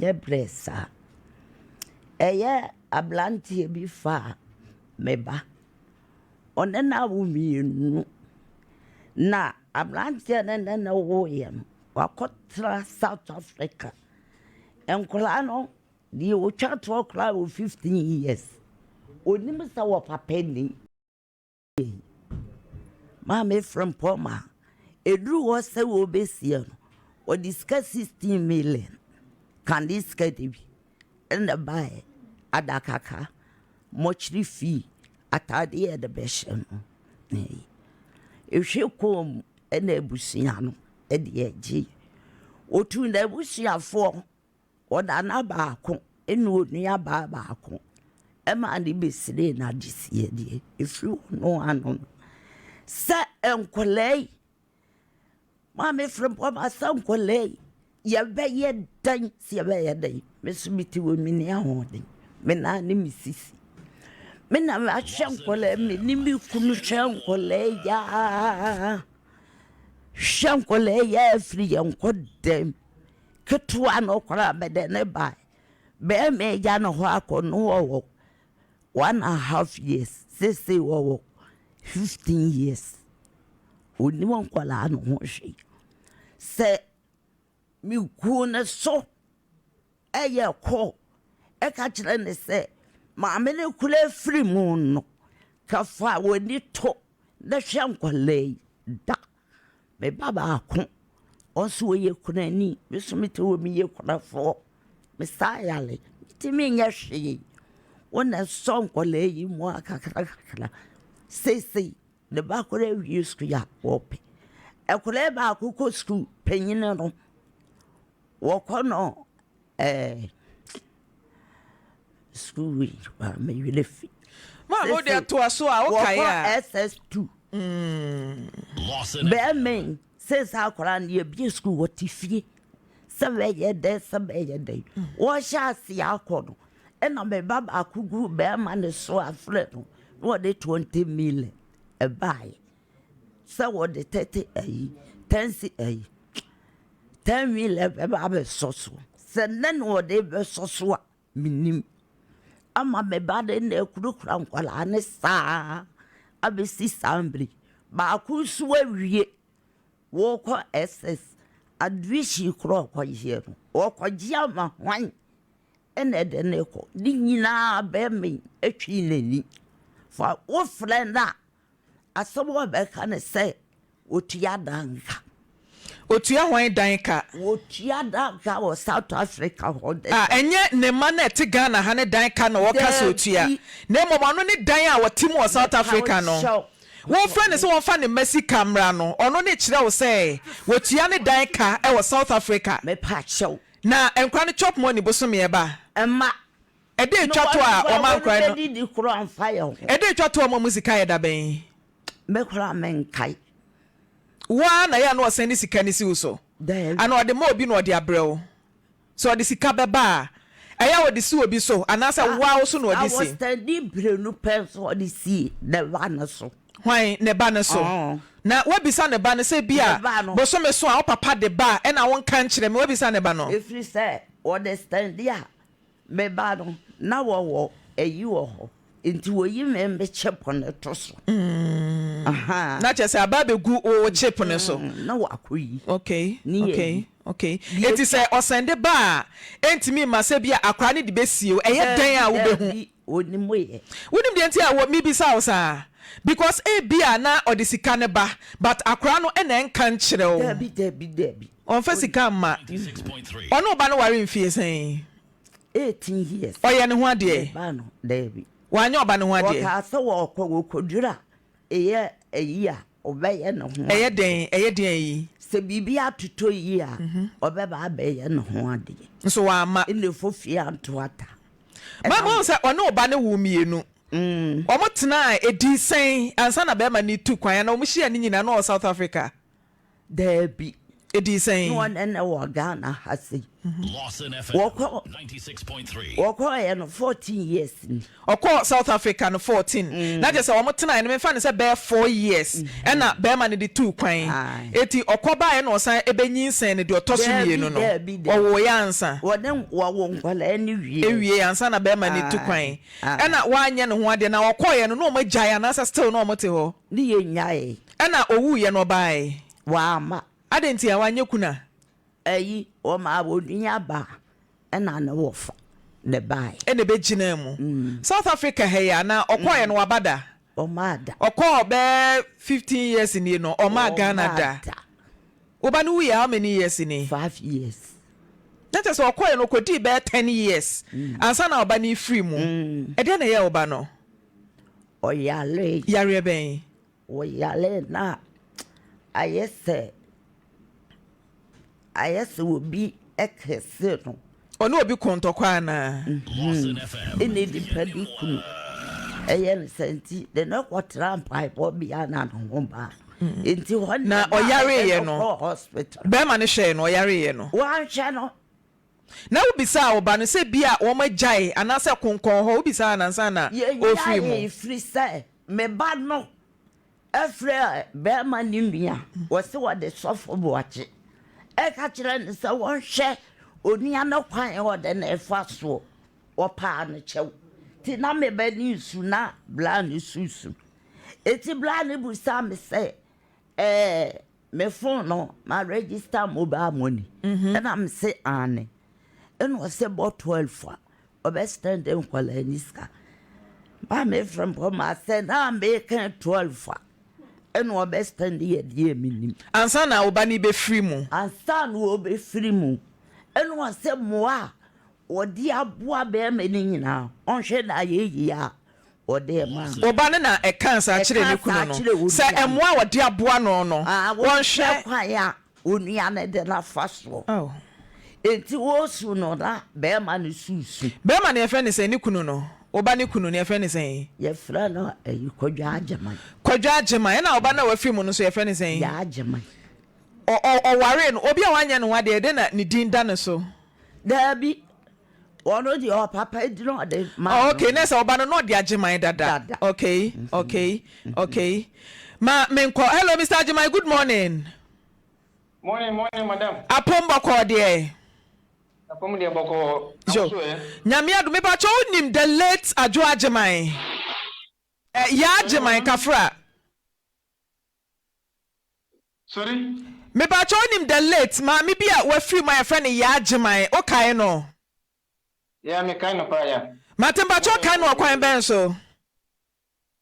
Nyɛ brɛ saa. Ɛyɛ abranteɛ bi faa me ba. Ɔne no awo mmienu. Na abranteɛ no ne no woeɛ no, wakɔtena South Africa. Nkwadaa no, deɛ ɔtwa toɔ koraa wɔ 15 years. Ɔnim sɛ wɔ papa ni. Maame Frimpong ma ɛduruu hɔ sɛ wɔrebɛsie no, wɔde sika 16 million kane sika de bi ɛna ɛbaeɛ, adakaka, mɔkyere fii, ataadeɛ yɛde bɛhyɛ no na ɛyi. Ɛhwɛ kɔn mu ɛna abusua no ɛde ɛgye. Wɔtuu n'abusuafoɔ Ɔnana baako ne onua baa baako maa no bɛsiree no adesiedeɛ ɛfiri ɔno ano no sɛ nkwadaa yi maame Frimpong sɛ nkwadaa yi yɛbɛyɛ dɛn sɛ yɛbɛyɛ dɛn me so mete wɔ menni ahoɔden me nan ne me sisi me na mahwɛ nkwadaa me ne me kunu hwɛ nkwadaa yi aa hwɛ nkwadaa yi aa firi yɛn nkɔdɛm Ketewa no koraa mede no bae. Bɛrima agya ne hɔ akɔ no ɔwɔ one and half years seesei ɔwɔ 15 years. Onim nkwadaa no ho hwee. Sɛ mekuu ne so ɛyɛ kɔ ɛka kyerɛ ne sɛ maame no kura firi mu no ka fa w'ani to na hwɛ nkwadaa yi da. Me ba baako, ɔno nso ɔyɛ kunani. Me nso mete hɔ meyɛ kunafoɔ. Mesaa yare, mentumi nyɛ hwee. Wo na sɔ nkwadaa yi mu a kakra kakra. Seesei, ne ba koraa awie sukuu a wɔpɛ. Akwadaa baako kɔ sukuu, panyin no, wɔkɔ no ɛɛ sukuu yi, me werɛ fi. Maa wo deɛ toa so a wokae a. Wɔkɔ SS2. Bɛrima yi seesei akwadaa no yɛbie sukuu wɔte fie sɛ bɛyɛ dɛn sɛ bɛyɛ dɛn wɔhyɛ aseɛ akɔ no ɛna me ba baako gu bɛrima no so afrɛ no na wɔde 20 million ɛbaeɛ sɛ wɔde 30 ayi 10 si ayi 10 million bɛba abɛsɔ so sɛ nnɛ na wɔde bɛsɔ so a Mennim. Ama me ba de na akurakura nkwadaa no saa abɛsi saa mmerɛ yi. Baako nso awie, wɔrekɔ SS, admission koraa ɔkɔgyeɛ no, ɔrekɔgye ama hwan ɛna ɛde no rekɔ? Ne nyinaa bɛrima yi atwi n'ani. Fa wofrɛ no a, Asɛm a ɔbɛka ne sɛ, Otua dan ka. Otua hwan dan ka? Otua dan ka wɔ South Africa hɔ. A Ɛnyɛ ne mma no a ɛte Ghana ha no dan ka na ɔka sɛ otua, na mmom ɔno ne dan a ɔte mu wɔ South Africa no. Wofrɛ no sɛ ɔmfa ne mma sika mmra no, ɔno ne kyerɛ wo sɛ watua ne dan ka wɔ South Africa. Mepakyɛw. Na nkora no chop money bosome ɛba. Mma. Ɛda a etwa to a wɔma nkwadaa no. Ɛda a etwa to a wɔma wɔn sika yɛ da bɛn? Me koraa menkae. Wo ara na ɛyɛ a na ɔsan de sika no si wo so? Daabi. Anaa ɔde ma obi na ɔde abrɛ wo? Sɛ ɔde sika bɛba a, ɛyɛ a ɔde si obi so anaasɛ wo ara wo so na ɔde si? Awɔstadi mprenu pɛ nso ɔde si ne ba no so. Hwan? Ne ba no so. Na woabisa ne ba no sɛ bi a bosome so a wo papa de ba a ɛna wonka nkyerɛ me? Woabisa ne ba no? Ɛfiri sɛ ɔde standi a Me ba no, na wɔwɔ ayi wɔ hɔ, nti wɔyi me me chip no to so. Mm. Na kyerɛ sɛ aba abɛgu wo chip no so. Mm, na wakɔyi. Okay, okay, okay. Eti sɛ ɔsɛnde ba a, ɛntumi mma sɛ bi a akwaraa no de bɛsie wo. Ɛyɛ dɛn a wobɛhu? Daabi, ɔnim yɛ. Wonim deɛ nti a wɔ mebisa wo saa? Because ebia na ɔde sika no ba, but akwaraa no na ɛnka nkyerɛ wo. Daabi, daabi, daabi. Ɔmfa sika mma. Ɔne wo ba no ware mfie sɛn? 18 years. Ɔyɛ ne ho adeɛ? Me ba no, daabi. Wanyɛ ɔba no ho adeɛ? Ɔkaa sɛ wɔkɔ, wɔkɔduru a, ɛyɛ ayi a, ɔbɛyɛ ne ho adeɛ. Ɛyɛ dɛn? Ɛyɛ deɛn ayi? Sɛ biribi atotɔ yie a, ɔbɛba abɛyɛ ne ho adeɛ. Nso wamma. Ɛna fofie anto ata. Maame, woahu sɛ ɔne wo ba no woo mmienu. Wɔtenaa ɛdii sɛn ansa na barima no retu kwan anaa wɔhyiaa ne nyinaa na ɔwɔ South Africa? Daabi. Ɛdii sɛn? Na ɔne no wɔ Ghana ha sei. Wɔkɔ wɔkɔeɛ no 14 years ni. Ɔkɔɔ South Africa no 14 na kyerɛ sɛ wɔn tenaeɛ no memfa no sɛ bɛyɛ 4 years ɛna barima no de tuu kwan. Eti ɔkɔ baeɛ na ɔsan ɛbɛnyinsɛn no deɛ ɔtɔ so mmienu no. Wɔwoeɛ ansa. Wɔne wɔwo nkwadaa no wieɛ. Ɛwieɛ ansa na barima no tu kwan. Ɛna wanyɛ ne ho adeɛ na ɔkɔeɛ no na wɔn agyae anaasɛ still na wɔn te hɔ? Ne yɛnnyaee. Ɛna ɔwuiɛ no ɔbaeɛ? Wamma. Adɛn nti a wanyɛ kuna? Ayi, wɔmaa onua baa ɛna ne wɔfa de baeɛ. Ɛna ɛbɛgyinaa mu. South Africa ha yi anaa? Ɔkɔeɛ no waba da? Ɔmmaa da. Ɔkɔɔ bɛyɛ 15 years nie no, ɔmmaa Ghana da? Ɔmmaa da. Wo ba no wuiɛ how many years ni? Five years. Na kyerɛ sɛ ɔkɔeɛ no ɔkɔdii bɛyɛ 10 years ansa na ɔba no refiri mu. Ɛdeɛn na ɛyɛɛ wo ba no? Ɔyaree. Yareɛ bɛn? Wɔyare no a, ayɛ sɛ ayɛ sɛ obi kɛse no. Ɔne obi ko ntɔkwa anaa? Ɛna nipa bi kunu ɛyɛ no sɛ nti de no kɔtra mpaebɔ bea na ne ho baa. Nti hɔ na ɔyareeɛ no, hospital. Bɛrima no hwɛɛ no, ɔyareeɛ no. Wanhwɛ no. Na wobisaa wo ba no sɛ bi a wɔagyae anaasɛ konkɔn hɔ, wobisaa no ansa na ɔrefiri mu? Yɛnyaee firi sɛ me ba no frɛɛ barima no nua, wɔse wɔde sɔfo Boakye, ɛka kyerɛɛ no sɛ wɔnhwɛ onua no kwan a ɔde no refa soɔ, wɔpaa no kyɛw. Nti na me ba no resu na bra no susu. Nti bra no bisaa me sɛ, ɛɛ Me phone no ma register mobile money ɛna me se aane ɛna ɔsɛ bɔ 12 a ɔbɛ send nkwadaa ni sika ma me frɛ mpɔ ma sɛ na meka 12 a ɛna ɔbɛ send yɛ deɛ me nim. Ansa na wo ba no bɛfiri mu. Ansa na ɔbɛfiri mu ɛna ɔsɛ mmoa a ɔde aboa bɛrima no nyinaa ɔnhwɛ na ayɛ yie a ɔde rema no. Wo ba no na ɛkaa saa kyerɛɛ ne kunu no sɛ mmoa a ɔde aboa no no, wɔnhwɛ. Wɔnhwɛ kwan a onua no de no afa soɔ. Enti wɔresu no na barima no susu. Barima no yɛfrɛ no sɛn? Ne kunu no? Wo ba no kunu no yɛfrɛ no sɛn? Yɛfrɛ no ayi Kwadwo Agyeman. Kwadwo Agyeman. Ɛna wo ba no a wafiri mu no nso yɛfrɛ no sɛn? Yaa Agyeman. Ɔ ɔ ɔwaree no. Obi a wanyɛ ne ho adeɛ, ɛdɛn na ne din da ne so? Daabi. Ɔno deɛ ɔpapa di na ɔde ma Oh, okay, na sɛ ɔba no na ɔde Agyeman dada. Dada. Okay, okay, okay. Ma menkɔ. Hello, Mr. Agyeman, good morning. Morning, morning, madam. Apom bɔkɔɔ deɛ. Apom deɛ bɔkɔɔ. Yo. Awoso ɛ. Nyame adom, mepakyɛ wonim the late Adwo Agyeman? Eh, Yaa Agyeman, Kafra. Sorry? Mepakyɛ wonim the late maame bi a wafiri mu a yɛfrɛ no Yaa Gyeman, wokae no? Yeah, mekae no paa, yeah. Mate, mpakyɛ wokae no wɔ kwan bɛn so?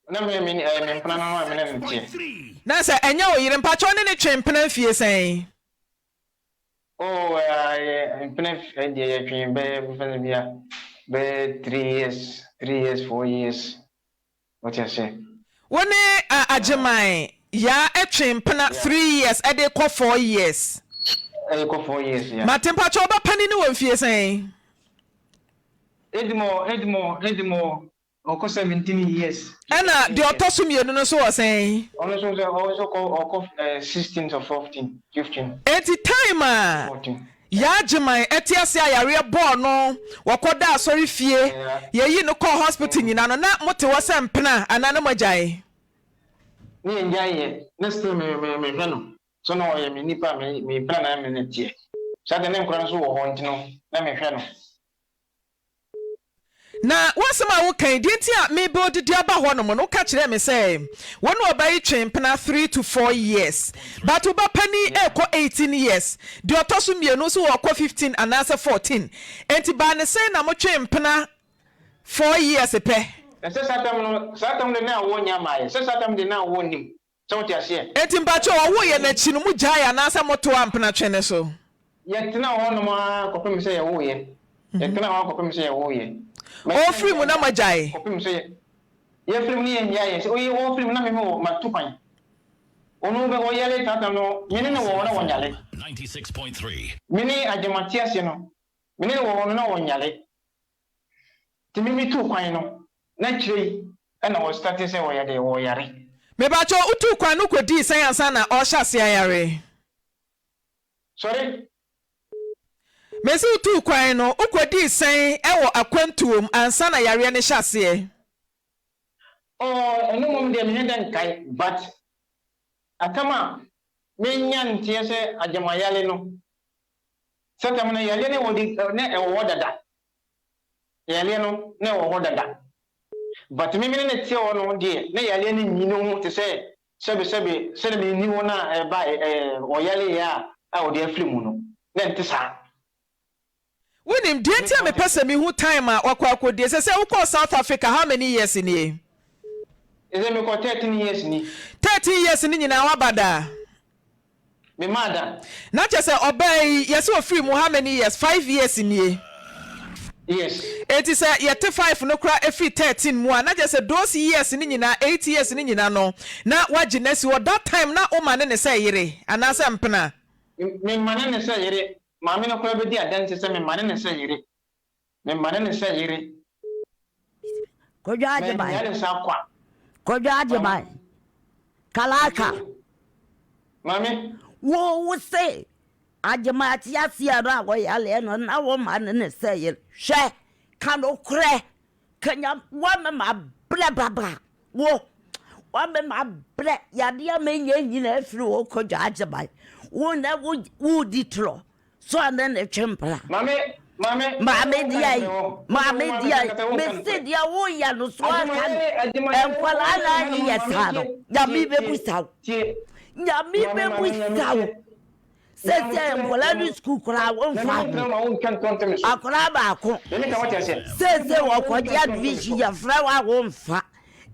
Na me, me, ɛyɛ me mpena no no a me ne no teɛ. Na sɛ ɛnyɛ wo yere, mpakyɛ wo ne no twe mpena mfie sɛn? Oh, ɛɛ, mpena deɛ yɛtwe bɛyɛ, mfa no bi a, bɛyɛ 3 years, 3 years, 4 years. Wote aseɛ? Wo ne Agyeman Yaa twe mpena 3 years de rekɔ 4 years. Ɛde kɔ 4 years, yeah. Mate, mpakyɛ wo ba panin no wɔ mfie sɛn? Edmo, Edmo, Edmo, ɔkɔ 17 years. Ɛna deɛ ɔtɔ so mmienu no nso wɔ sɛn? Ɔno nso sɛ ɔno nso kɔ ɔkɔ 16 or 14, 15. Enti time a 14. Yaa Agyeman te ase a yareɛ bɔɔ no, wɔkɔdaa asɔre fie, yɛyii no kɔɔ hospital nyinaa no, na mote hɔ sɛ mpena anaa na moagyae? Ne yɛngyae yɛ, na still me me mehwɛ no, so na ɔyɛ me nipa a me me mpena na me ne teɛ. Saa deɛ ne nkora no nso wɔ hɔ nti no na mehwɛ no. Na w'asɛm a woka yi, deɛ nti a merebɛdidi aba hɔnom no, woka kyerɛɛ me sɛ wo ne ɔbaa yi twee mpena 3 to 4 years, but wo ba panin rekɔ 18 years, deɛ ɔtɔ so mmienu nso ɔrekɔ 15 anaasɛ 14, enti baa ne sɛn na motwee mpena 4 years pɛ? Na sɛ saa tam no, saa tam de na awoɔ nnya mmaeɛ, sɛ saa tam de na awoɔ nnim, sɛ wote aseɛ? Enti mpakyɛw ɔwoeɛ no akyi no mogyaeɛ anaasɛ motoaa mpenatwe no so? Yɛtenaa hɔnom ara kɔpem sɛ yɛwoeɛ. Yɛtenaa hɔ ara kɔpem sɛ yɛwoeɛ. Ɔrefiri mu na moagyae? Kɔpem sɛ yɛfiri mu no yɛngyaeɛ. Sɛ oyi ɔrefiri mu na me mewɔ matu kwan. Ɔno bɛ ɔyare taatam no me ne no wɔ hɔ na ɔnyare. Me ne Agyemang te aseɛ no me ne no wɔ hɔ no na ɔnyare. Nti me metuu kwan no na akyire yi ɛna ɔstate sɛ ɔyɛ dɛ ɔyare. Mepakyɛw wotuu kwan no kɔdii sɛn ansa na ɔrehyɛ aseɛ ayare? Sɔre. Mese wotuu kwan no, wokɔdii sɛn wɔ akwantuom ansa na yareɛ no hyɛ aseɛ? Oh, ɛno mmom deɛ menyɛ dɛ nkae, but atam a menya nteɛ sɛ agyemayale no, sɛ tam no yareɛ no wɔde na ɛwɔ hɔ dada, yareɛ no na ɛwɔ hɔ dada, but me mene ne te hɔ no deɛ na yareɛ no nyi ne ho te sɛ sɛbesɛbe sɛdeɛ menni hɔ no a ɛba ɛɛ ɔyareɛ a a wɔde afiri mu no, na ɛnte saa. Wonim, deɛ nti a mepɛ sɛ mehu time a wakɔ akɔdie, sɛsɛ wokɔɔ South Africa how many years nie? Sɛsɛ mekɔ 13 years ni. 13 years no nyinaa waba da? Memaa da. Na kyerɛ sɛ ɔbaa yi yɛsɛ ɔfiri mu how many years? 5 years nie? Yes. Enti sɛ yɛte 5 no koraa ɛfiri 13 mu a, na kyerɛ sɛ those years no nyinaa, 8 years no nyinaa no, na wagye no asi hɔ. That time na womane no sɛ yere anaasɛ mpena? Memane no sɛ yere. Maame no koraa bɛdi adanse sɛ memane no sɛ yere. Memane no sɛ yere. Kwadwo Agyeman. Mannya ne nsa kwa. Kwadwo Agyeman. Kalaka. Maame. Wo wo se Agyeman ate aseɛ no a wɔyaleɛ no na wo ma no ne sɛ yere. Hwɛ, ka nokorɛ. Kanya woama mabrɛ baba wo woama mabrɛ yadeɛ a menya nyina afiri wo Kwadwo Agyeman wo na wodi torɔ so a ne ne twe mpena. Maame maame maame deɛ yi maame deɛ yi mesi deɛ woyɛ no so aka no nkwadaa na ayeyɛ saa no nyame bɛbusa wo nyame bɛbusa wo. Seesei nkwadaa no sukuu koraa wɔmfa ho. Akwadaa baako seesei wɔkɔgye admission yɛfrɛ wo a womfa.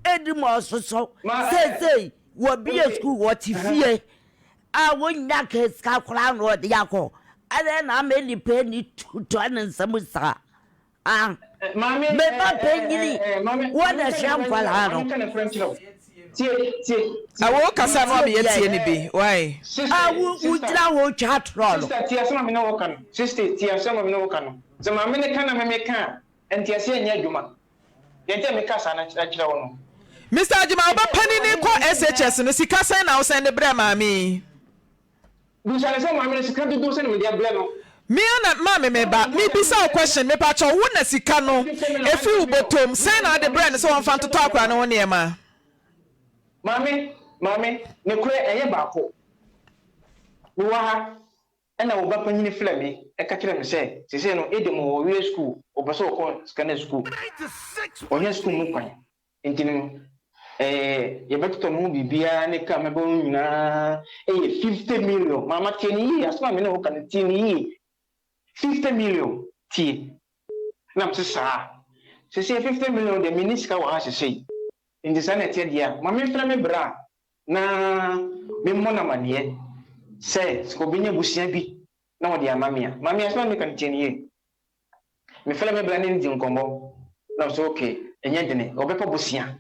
Ɛdi ma ɔsosɔ. Seesei wɔbie sukuu wɔte fie a wonnya ka sika koraa na ɔde akɔ. Adɛn na ama nnipa ani totɔ ne nsam saa? Ah, me ba panyini, wo na hwɛ nkwadaa no. Awo kasa no a meyɛ tie no bi, why? Ah, wo wo gyina hɔ twa atorɔ no. Sister tie asɛm a me ne wo ka no. Sister tie asɛm a me ne wo ka no. Sɛ maame no ka na me me ka a, nteaseɛ nyɛ adwuma. Deɛ nti a me ka saa no kyerɛ wo no. Mister Agyemang, wo ba panini kɔ SHS no, sika sɛn na wo sɛn de brɛɛ maame yi? Bisa no sɛ maame no sika dodoɔ sɛn na mede abrɛ no. Me ara na maame me ba me bisa wo question mepakyɛw wo na sika no ɛfiri wo bɔtɔm sɛn na wode brɛɛ no sɛ wɔnfa ntotɔ akora no ho nneɛma. Maame maame nokorɛ ɛnyɛ baako me wɔ ha ɛna wo ba panyini frɛ me ɛka kyerɛ me sɛ sesei no Edem wɔ wie school ɔpɛ sɛ ɔkɔ secondary school ɔnya school mu kwan Nti no, eh, yɛbɛtotɔ no ho biribiara ne car mɛbɔ no nyinaa ɛyɛ 50 million. Maama tie no yie, asɛm a me ne wo ka no tie no yie. 50 million, tie. Na mese saa. Sesei 50 million deɛ menni sika wɔ ha sesei. Nti saa na ɛteɛ deɛ a, ma memfrɛ me bra na memmɔ no amaneɛ sɛ sɛ ɔbɛnya abusua bi na ɔde ama me a. Maame asɛm a meka no tie no yie. Mefrɛɛ me bra ne no dii nkɔmmɔ na ɔse ok ɛnyɛ dene ɔbɛfa bosea.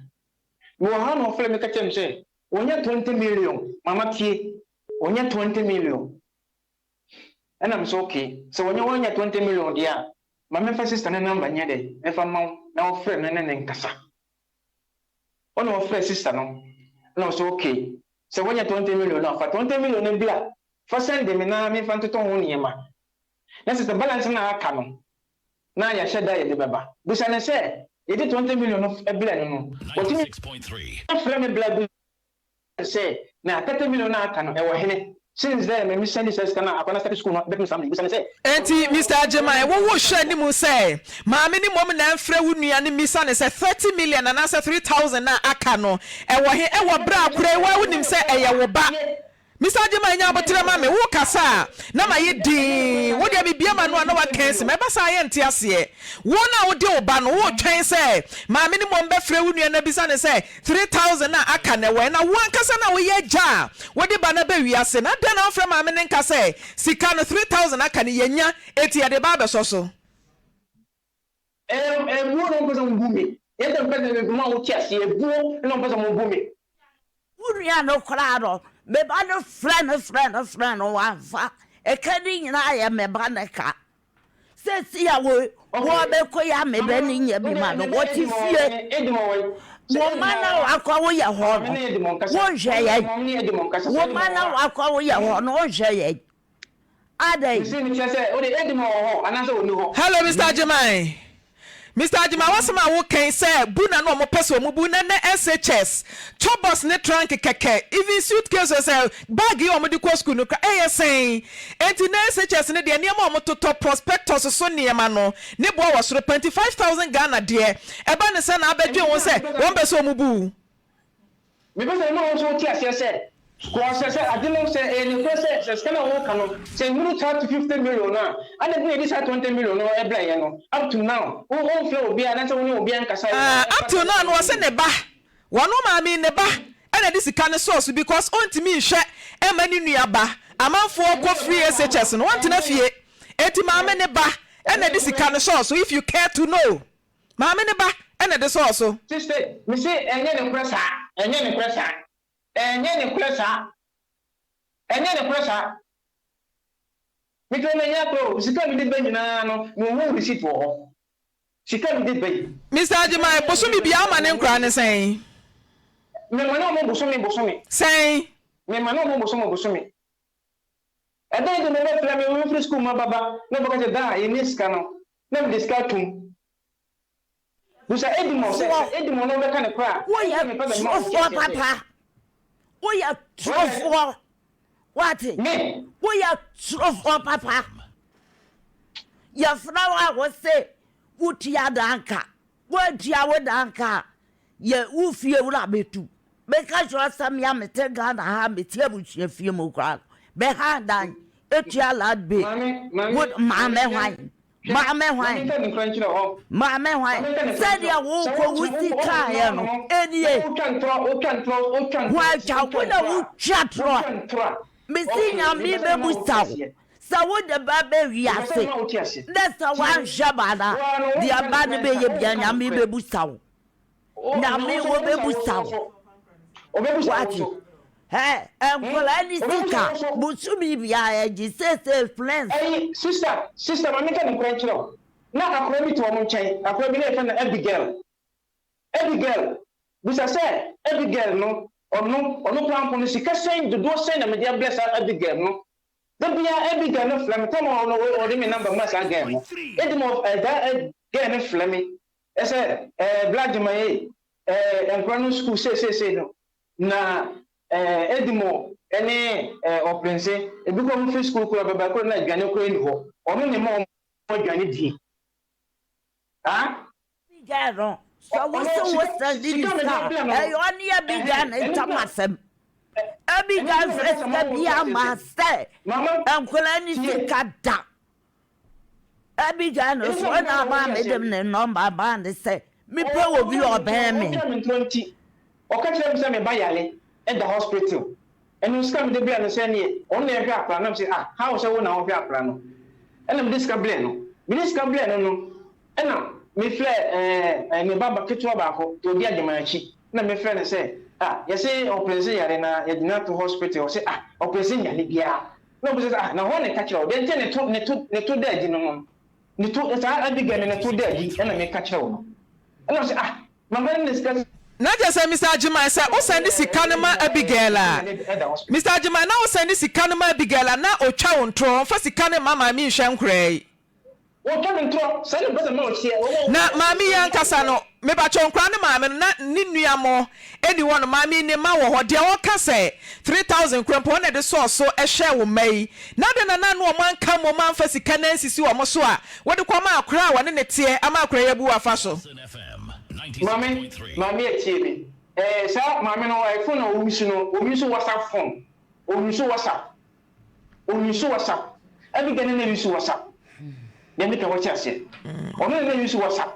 Mewɔ ha na ɔfrɛɛ me ka kyerɛɛ me sɛ ɔnya 20 million, mama tie, ɔnya 20 million. Ɛna mese ok sɛ ɔnya wanya 20 million deɛ a ma memfa sister no number nyɛ dɛ mfa mma wo na ɔfrɛ no ne no nkasa. Ɔna ɔfrɛɛ sister no na ɔse ok sɛ wanya 20 million no a fa 20 million no bla fa sɛnde me na memfa ntotɔ ho nneɛma. Na sɛ sɛ balance no a aka no na yɛahyɛ da a yɛde bɛba. Bisa no sɛ yɛde 20 million no brɛ no no, watumi afrɛ me bla bisa no sɛ na 30 million no a aka no ɛwɔ hene? Since dɛ me sɛnde saa sika no a akwadaa no astarte school no bɛpem saa mmerɛ yi, bisa no sɛ. Enti Mister Agyemang, wo wo hwɛ anim sɛ maame no mmom na ɛmfrɛ wo nua no mmisa no sɛ 30 million anaasɛ 3000 no a aka no ɛwɔ he ɛwɔ berɛ a akwadaa yi wo ara wonim sɛ ɛyɛ wo ba? Mister Agyemang nya aboterɛ ma me, wo kasa a na mayɛ dinn, wo deɛ mebue m'ano a na woaka asi me, ɛba saa a yɛnte aseɛ. Wo no a wode wo ba no, woretwɛn sɛ maame no mmom bɛfrɛ wo nua no abisa no sɛ 3000 a aka no ɛwɔ he? Na wo ankasa no a woyɛ agya a wode ba no aba wiase no, adɛn na womfrɛ maame no nka sɛ sika no 3000 aka no yɛanya enti yɛde reba abɛsɔ so? Ebuo na wɔmpɛ sɛ wɔbu me. Yɛn sɛ mpɛ sɛ mema wo te aseɛ. Ebuo na wɔmpɛ sɛ wɔbu me. Wo nua no koraa no, me ba no frɛ no frɛ no frɛ no wamfa. Ɛka no nyinaa yɛ me ba no ka. Seesei a wo wɔbɛkɔ yi a me ba no nya bi ma no, wɔte fie. Wo mma no a wakɔ wo yɛ hɔ no, wonhwɛ yɛn. Wo mma no a wakɔ wo yɛ hɔ no, wonhwɛ yɛn. Adɛn? Mese mekyerɛ sɛ wode Edima wɔ hɔ anaasɛ ɔnni hɔ? Hello Mister Agyeman. Mister Agyeman w'asɛm a woka yi sɛ bu na na ɔmo pɛ sɛ ɔmo bu na nɛ SHS tɔ bus ne trunk kɛkɛ even suitcase o sɛ bag yi a ɔmo de kɔ school no kora ɛyɛ sɛn enti nɛ SHS no deɛ nneɛma a ɔmo totɔ prospectus so nneɛma no ne boɔ wɔ soro paa nti 5000 Ghana deɛ ɛba ne sɛ na abɛdwen ho sɛ wɔn pɛ sɛ ɔmo bu wo. Mepɛ sɛ mema wo nso wote aseɛ sɛ, kɔɔ sɛ, sɛ ade no, sɛ ɛyɛ nokorɛ sɛ, sɛ sika no a woreka no, sɛ ɛnnuru 30 to 50 million no a, adɛn nti na yɛde saa 20 million no brɛɛ yɛn no? Up to now, wo, womfrɛ obiara anaasɛ wo ne obiara nkasaeɛ Ah, ɛfa up till saa now no sika ɔse no ne ho. ba, wɔno maame yi ne ba ɛna de sika no sɔɔ so because ɔntumi nhwɛ ɛmma ne nua ba, amanfoɔ Ɛnyɛ kɔ free nokorɛ maame, SHS no wɔntena ɛnyɛ, fie, enti ɛnyɛ, maame ne ba ɛnyɛ ɛna de sika nokorɛ. no sɔɔ so if you care to know, maame ne ba ɛna de sɔɔ so. Siste, mese ɛnyɛ nokorɛ saa, ɛnyɛ nokorɛ saa, ɛnyɛ nokorɛ saa, ɛnyɛ nokorɛ saa. Mekura manya korɔ o, sika a mede ba nyinaa no, mehu receipt wɔ hɔ. Sika a mede ba yi. Mister Sika Agyemang, biara a bosome mede ba biara woma biara ne mehu nkoraa no receipt. sɛn? Mema ne wɔn bosome bosome. Sɛn? Mema ne wɔn bosome bosome. Ɛda yi de mebɛfrɛ me, mefiri sukuu mu ababa na wɔbɛka sɛ daa yɛnni sika no, na mede sika atom. Bisa Edmond sɛ, Foɔ. sɛ Edmond no bɛka nokorɛ a, Woyɛ ɛnna mepɛ sɛ mema wo te torofoɔ aseɛ sɛ. papa. Woyɛ Brother, torofoɔ. Wate? me. Woyɛ torofoɔ papa. Yɛfrɛ wo a wose wotua dan ka. Woantua wo dan ka a, yɛ wo fie wura bɛtu. Meka kyerɛ wo sɛ me a mete Ghana ha a mete abusua fie mu koraa no, mehan dan, tua light bill. Maame, maame, Wo maame maame, hwɛ, hwan? hwɛ, Maame ma hwan? menka nokorɛ nkyerɛ wo, hɔ. Maame Ma hwan? menka nokorɛ nkyerɛ Sɛdeɛ wo. Sɛ wokɔ wo wotena, si wokɔ, wokɔ kaeɛ hɔ no, nom, ɛnie. na wotwa ntorɔ, wotwa ntorɔ, wotwa Ho ntorɔ, atwa wo wotwa na ntorɔ a, wotwa torɔ. wotwa ntorɔ a, Mese okay, Nyame mepɛ sɛ mema wo te bɛbusa wo aseɛ. sɛ wode ba bɛ Mepɛ sɛ wiase mema wo te aseɛ. na sɛ Tie, woanhwɛ ba no wo ara no, a, deɛ wonka ba no nokorɛ nka, bɛyɛ bia wonka Nyame nokorɛ. bɛbusa wo. O, na Nyame wo nso ɔbɛbusa wo wɔbɛbusa nso, wo. ɔbɛbusa wo Wate? nso. Hɛ, Hmm, nkwadaa ne ɔbɛbusa wo sika, nso. bosome biara yɛgye seesei friends. Ɛyi, sister, sister, ma menka nokorɛ nkyerɛ wo. Na akwadaa bi te wɔn nkyɛn, akwadaa bi na yɛfrɛ no Abigail. Abigail, bisa sɛ, Abigail no, ɔno, ɔno koraa mpo no, sika sɛn, dodoɔ sɛn na mede abrɛ saa Abigail no? Da biara Abigail no frɛ me, tam a ɔno, ɔde me number ma saa girl no, edi ma ɔf, saa girl no frɛ me, sɛ, ɛɛ, Bra Gyimah ei, ɛɛ, nkwadaa no sukuu sei sei sei no, na ɛɛ, Edimo ne ɛɛ, Ɔprense, ebi koraa wɔfiri sukuu koraa bɛba koraa na aduane koraa nni hɔ, ɔno na ɛma wɔn aduane die. Ah? Abigail no, sɛ wo Ɔno se wo sika, sɛnde ne sika a mede sika a, abrɛ no no, ɛyɛ ɔne ɛhɛn, Abigail ne ɛno ntam nti na, asɛm. ɛ, ɛno nti Abigail na mepɛ mfa sɛ sika mama wo te biara aseɛ mmaa sɛ, sɛ mama, nkwadaa ne tie. sika da. Abigail no Ɛno nti so na mepɛ ɔna sɛ ama wote mede aseɛ. ne nɔmba maa ne sɛ mepɛ obi Ɔtwa me ɔbɛn ntorɔ, me. ɔtwa me ntorɔ nti, ɔka kyerɛ me sɛ me ba yare da hospital. Ɛno sika mede brɛɛ no sɛ neɛ ɔno na ɛhwɛ akwadaa no, na mese ah how sɛ wo na wohwɛ akwadaa no? Ɛna mede sika brɛɛ no. Mede sika brɛɛ no no, ɛna mefrɛɛ ɛɛ ne ba ba ketewa baako, deɛ ɔdi Agyeman akyi, ɛna mefrɛ no sɛ ah yɛse ɔprense yare na yɛde no ato hospital, ɔse ah ɔprense nyare biara. Na ɔbisa sɛ ah na hwan na ɛka kyerɛ wo? Deɛ nti ne to ne to ne to da adi no no, ne to saa Abigail no ne to da adi ɛna meka kyerɛ wo no. Ɛna ɔse ah mama no ne sika Na kyerɛ sɛ Mister Agyeman sɛ wo sɛnde sika no ma Abigail a, Mister Agyeman na wo sɛnde sika no ma Abigail a na ɔtwa wo ntorɔ, ɔmfa sika no mma maame nhwɛ nkoraa yi. Wɔtwa me ntorɔ, saa na mepɛ sɛ mema ɔteɛ. Na maame yi ankasa no, mepakyɛw nkoraa no maame no na ne nua mo nni hɔ no, maame yi ne mma wɔ hɔ, deɛ ɔka sɛ 3000 koraa mpo ɔno na ɛde sɔɔ so hwɛɛ wo mma yi, na adɛn na na ne wɔn anka mmom amfa sika no ansisi wɔn so a wode kɔma akoraa a wɔne no teɛ ama akoraa yi abu wo afa so? Maame, maame atie me. Eh, saa maame no, eh, phone a ɔuse no, ɔuse WhatsApp phone. Ɔuse WhatsApp. Ɔuse WhatsApp. Abigail ne na use WhatsApp. Deɛ meka wɔte aseɛ. Ɔno ne na use WhatsApp.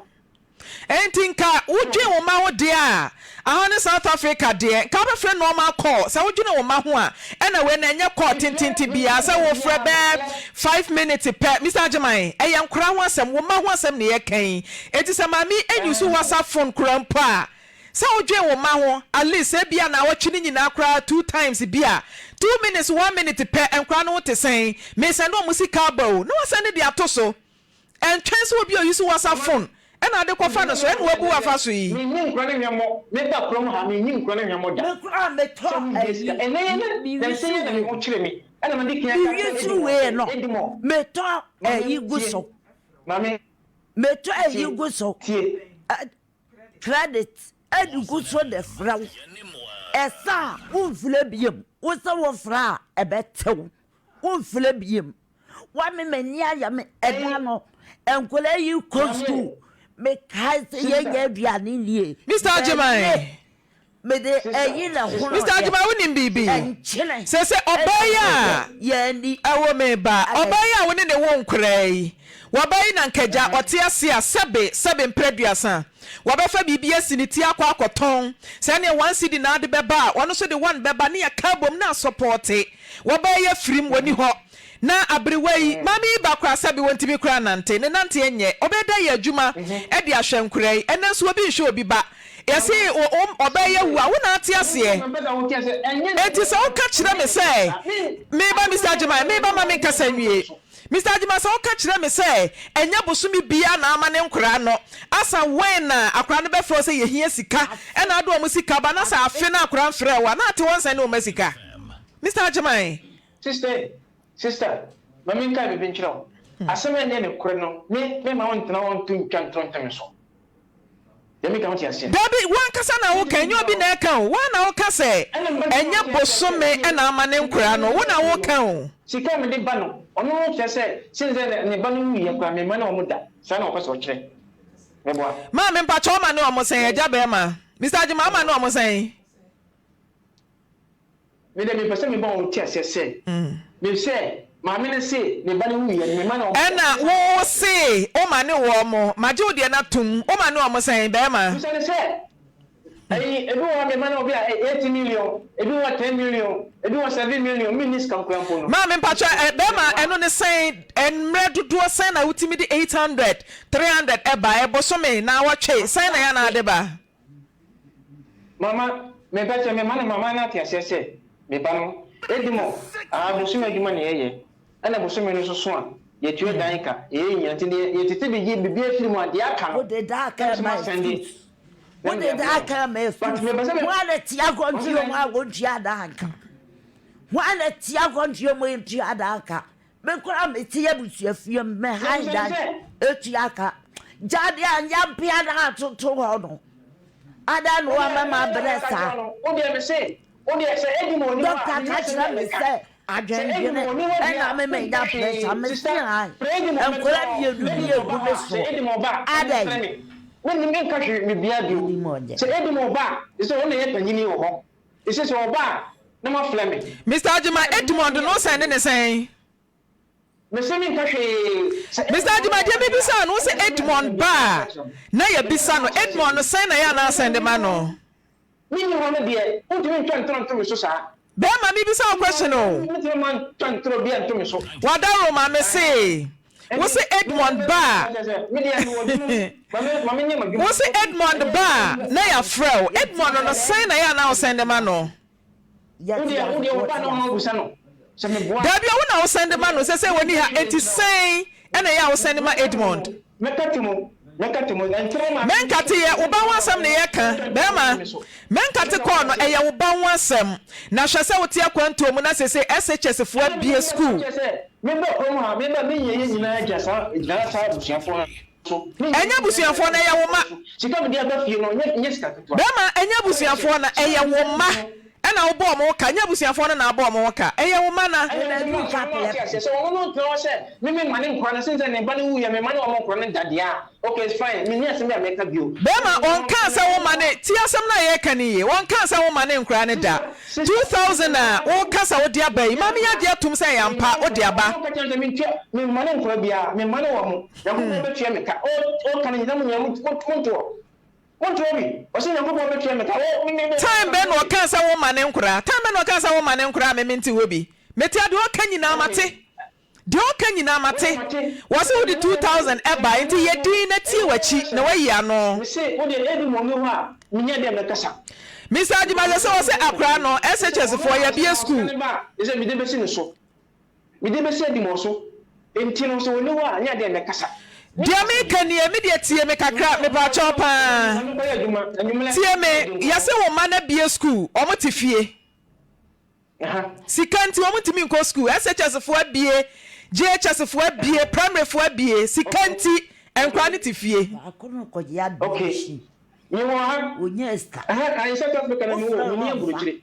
Enti nka wodwen wo mma ho deɛ a, aha ne South Africa deɛ, nka wobɛfrɛ normal call, sɛ wodwene wo mma ho a, ɛna wei no ɛnyɛ call tententen biara, sɛ wofrɛ bɛyɛ 5 minutes pɛ, Mister Agyeman, ɛyɛ nkwadaa ho asɛm, wo mma ho asɛm na yɛreka yi, enti sɛ maame yi use WhatsApp phone koraa mpo a, sɛ wodwen wo mma ho, at least ebia naawɔtwe no nyinaa koraa two times bi a, 2 minutes, 1 minute pɛ, nkwadaa no ho te sɛn, mesɛnde wɔn sika aba o, na wasɛnde de ato so. Ɛntwɛn sɛ obi a ɔyi so WhatsApp phone na ade kɔfa no so ɛna wabu wafa so yi. Menni nkura no hwammɔ, meba kurom ha menni nkura no hwammɔ da. Me koraa metɔ Sɛ wogye sika, ayi ɛnɛ yɛ na me nansa yi na me ho use kyere me. Me use wei no, metɔ ɛyi gu so. Metɔ ɛyi gu so. Credit ɛde gu so de frɛ wo. Ɛsa a, womfrɛ biom. Wo sɛ wofrɛ a, ɛbɛtew. Womfrɛ biom. Wame m'ani ayɛ me ɛda no. Nkwadaa yi kɔ sukuu. Mekae sɛ yɛnyɛ aduane nie. Mister Agyeman. Mede ɛyi na ɛhono Mister yɛ. Agyeman wonim biribi? Nkyene. Sese ɔbaa yi a. Yɛn Ɛwɔ me ba. Ɔbaa yi a wo ne ne wo nkoraa yi. Wɔbaa yi na nka agya ɔte ase a sɛbe sɛbe mprɛ aduasa. Wɔbɛfa biribi asi ne ti akɔ akɔtɔn. Sɛ ɛneɛ one cedi na ade bɛba a ɔno nso de one bɛba ne yɛka abom na asɔpɔɔte. Wɔbaa yi afirim wɔni hɔ. Na aberewa yi, maame yi ba koraa sɛbe wɔntumi koraa nnante, ne nanteɛ nyɛ, ɔbɛyɛ dɛ ayɛ adwuma de ahwɛ nkoraa yi, ɛnnɛ nso obi nhwɛ obi ba, yɛse wo ɔbaa yi awu a, wo na ate aseɛ? Enti sɛ woka kyerɛ me sɛ, meba Mister Agyemang, meba ma menkasa nwie, Mister Agyemang sɛ woka kyerɛ me sɛ ɛnyɛ bosome biara na ama ne nkoraa no asa when na akoraa no bɛfrɛ wo sɛ yɛhia sika ɛna ade wɔn sika ba na sɛ afe na akoraa mfrɛɛ wo a na ate wɔn nsɛn ne wɔn ma sika? Mister Agyemang. Sister, sister, ma menkae biribi nkyerɛ wo. Asɛm a ɛnyɛ nokorɛ no, me, meremma wo ntena hɔ nto ntwa ntorɔ nto me so. Deɛ meka wote aseɛ? Dabi, wo ankasa na woka, ɛnyɛ obi na ɛka o. Wo ara na woka sɛ ɛnyɛ bosome na ama ne nkwadaa no, wo na woka o. Sika a mede ba no, ɔno no kyerɛ sɛ since sɛ ne ba no wuiɛ koraa, memma ne wɔn da. Saa na ɔpɛ sɛ ɔkyerɛ. Meboa? Maame, mpakyɛ woma ne wɔn sɛn, agya barima? Mister Agyemang, woma ne wɔn sɛn? Me deɛ mepɛ sɛ mema wɔn te aseɛ sɛ, me sɛ maame no se ne ba no wuiɛ no, mema ne wɔn. Ɛna wo se woma ne wɔn, magye wo deɛ no atom, woma ne wɔn sɛn, bɛɛma? Bisa no sɛ, ɛyi, ebi wɔ hɔ a mema no obi a 8 million, ebi wɔ hɔ 10 million, ebi wɔ 7 million, menni sika koraa mpo no. Maame mpakyɛ, ɛ, bɛɛma, ɛno ne sɛn, mmerɛ dodoɔ sɛn na wotumi de 800, 300 ɛba, ɛ, bosome, naawɔtwe, sɛn na ɛyɛ a na ade ba? Mama, mepɛ sɛ mema ne mama no ate aseɛ sɛ me ba no, Edmond, aa bosome adwuma na yɛyɛ, ɛna bosome no nso so a, yɛtua dan ka, yɛyɛ nyinaa, nti deɛ yɛtete de gye biribiara firi mu a, deɛ aka no, Wode daa na ka me nso ma masɛnde excuse. na mede Wode daa abrɛ ka wo. ma But excuse. mepɛ sɛ me, Hwan na tia ɔse akwantuo mu dɛn? a wɔntua daa nka? Hwan na tia akwantuo mu ntua daa nka? Me koraa me te abusuafie mu me han dan etua ka. Gya deɛ anyɛ mpea na atoto hɔ no. Adɛn na wama mabrɛ saa? Dɔkta ka kyerɛ me sɛ adwendwene ɛna me manya pressure. Me se han nkwadaa mmienu bi egu me soɔ. Adɛn? Menim ɔnyɛ. Ese sɛ ɔba a na moafrɛ me. Mister Agyemang, Edmond no sɛn ne ne sɛn? Mese menka hwee. Sɛ Mister Agyemang, deɛ mebisaa no, wose Edmond ba a na yɛbisa no, Edmond no sɛn na ɛyɛ a na asɛn de ma no? Menni hɔ no deɛ, wontumi ntwa ntorɔ nto me so saa. Bɛɛma mebisa wo question o. Mentumi mma ntwa ntorɔ biara nto me so. Wadaroma, mese Wose Edmond ba a Wose Edmond ba a na yɛafrɛ wo Edmond no sɛn na ɛyɛ a na wo sɛnde ma no? Daabi o wo na wo sɛnde ma no sɛsɛ wɔni ha enti sɛn ɛna ɛyɛ a wo sɛnde ma Edmond? Menkate yɛ wo ba ho asɛm na yɛka bɛɛma Menkate kɔɔ no ɛyɛ wo ba ho asɛm na hwɛ sɛ wote akwantuo mu na sesei SHS foɔ abue school. Ɛnyɛ abusuafoɔ na ɛyɛ wo mma. Bɛɛma ɛnyɛ abusuafoɔ na ɛyɛ wo mma ɛna wobɔ wɔn ho ka ɛnyɛ abusuafoɔ no na abɔ wɔn ho ka ɛyɛ wo mma na. Bɛɛma ɔnkaa sɛ wo ma ne tie asɛm no a yɛreka no yie ɔnkaa sɛ wo ma ne nkoraa no da 2000 a woka sɛ wode aba yi ma me agye atom sɛ ɛyɛ ampa wode aba. Time bɛn na ɔkaa sɛ wo ma ne nkoraa time bɛn na ɔkaa sɛ wo ma ne nkoraa a me mente hɔ bi mete a deɛ ɔka nyinaa mate. Deɛ ɔka nyinaa mate. Wɔse wode 2000 ɛbae nti yɛ dinn na tie w'akyi na wayi ano. Mister Agyima sɛ sɛ wɔse akora no SHS foɔ yɛbie school. Deɛ meka nie me deɛ tie me kakra mepaakyɛw paa tie me yɛse wo mma no abie school wɔn te fie. Sika nti wɔn ntumi nkɔ sukuu. SHS foɔ abie, JHS foɔ abie, primary foɔ abie. Sika nti nkwadaa no te fie. Baako no kɔgye Okay. admission. Mewɔ ha. Ɔnya sika. Ɛha, ayi South Africa na mewɔ, Wofrɛ menni no ɔmfa. aburokyire.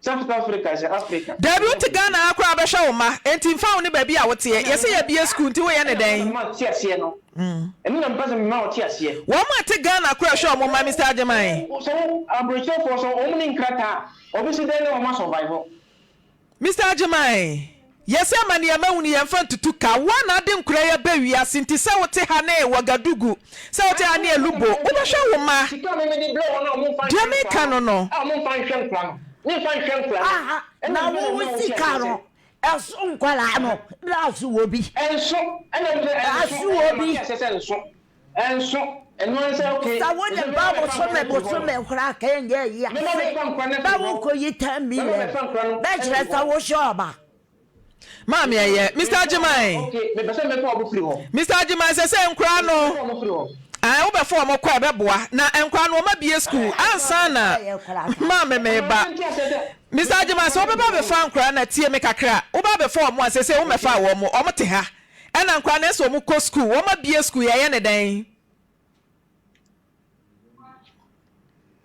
South Africa sɛ Africa. Dabi wote Ghana ha koraa bɛhwɛ wo mma enti mfa wo ne baabi a woteɛ. Yɛse yɛabie sukuu nti woyɛ ne Ɛna mepɛ sɛ dɛn? mema ɔte aseɛ no. Ɛno na mepɛ sɛ mema ɔte aseɛ. Wɔn a ɛte Ghana koraa hwɛ wɔn mma Mister Agyeman. Sɛ wo aburokyerefoɔ sɛ wɔn ni nkrataa a, wɔbɛsi dɛn ne wɔn asurvive? Mister Agyeman, yɛse amaneɛ mahunu yɛnfa ntutu ka, wo a na ade nkora yi aba wiase nti sɛ wote ha ne Wagadugu, sɛ wote ha ne Alubo, wobɛhwɛ wo mma. Sika a me mede brɛ wɔn a wɔmfa Deɛ nhwɛ nkora meka no no, no. a wɔmfa nhwɛ nkora no, memfa nhwɛ nkora no, Aha, ɛna na mepɛ sɛ wo wo mema wote sika aseɛ no sɛ. ɛso nkwadaa no na aso wɔ bi. Ɛnso, ɛna mepɛ sɛ ɛnso, Aso wɔ ɛna bi. mate aseɛ sɛ ɛnso. Ɛnso, ɛno ara ne sɛ okay. Sɛ wo de ba bosome bosome koraa ka ɛnyɛ yie ase na wo kɔ yi 10 million bɛ kyerɛ sɛ wo hyɛ ɔba. Maame ɛyɛ Mister Agyeman. Okay, mepɛ sɛ mɛfa ɔmo firi hɔ. Mister Agyeman sɛ sɛ nkora no ɛɛ wobɛfa ɔmo kɔ ɛbɛboa na nkora no ɔmo abie school ansa na maame meba. Mister Agyeman sɛ wobɛba abɛfa nkora na tie me kakra woba abɛfa ɔmo a sɛ sɛ womɛfa wɔn ɔmo te ha. Ɛna nkwadaa no ɛsɛ wɔn kɔ sukuu, wɔn abue sukuu yɛyɛ ne dɛn?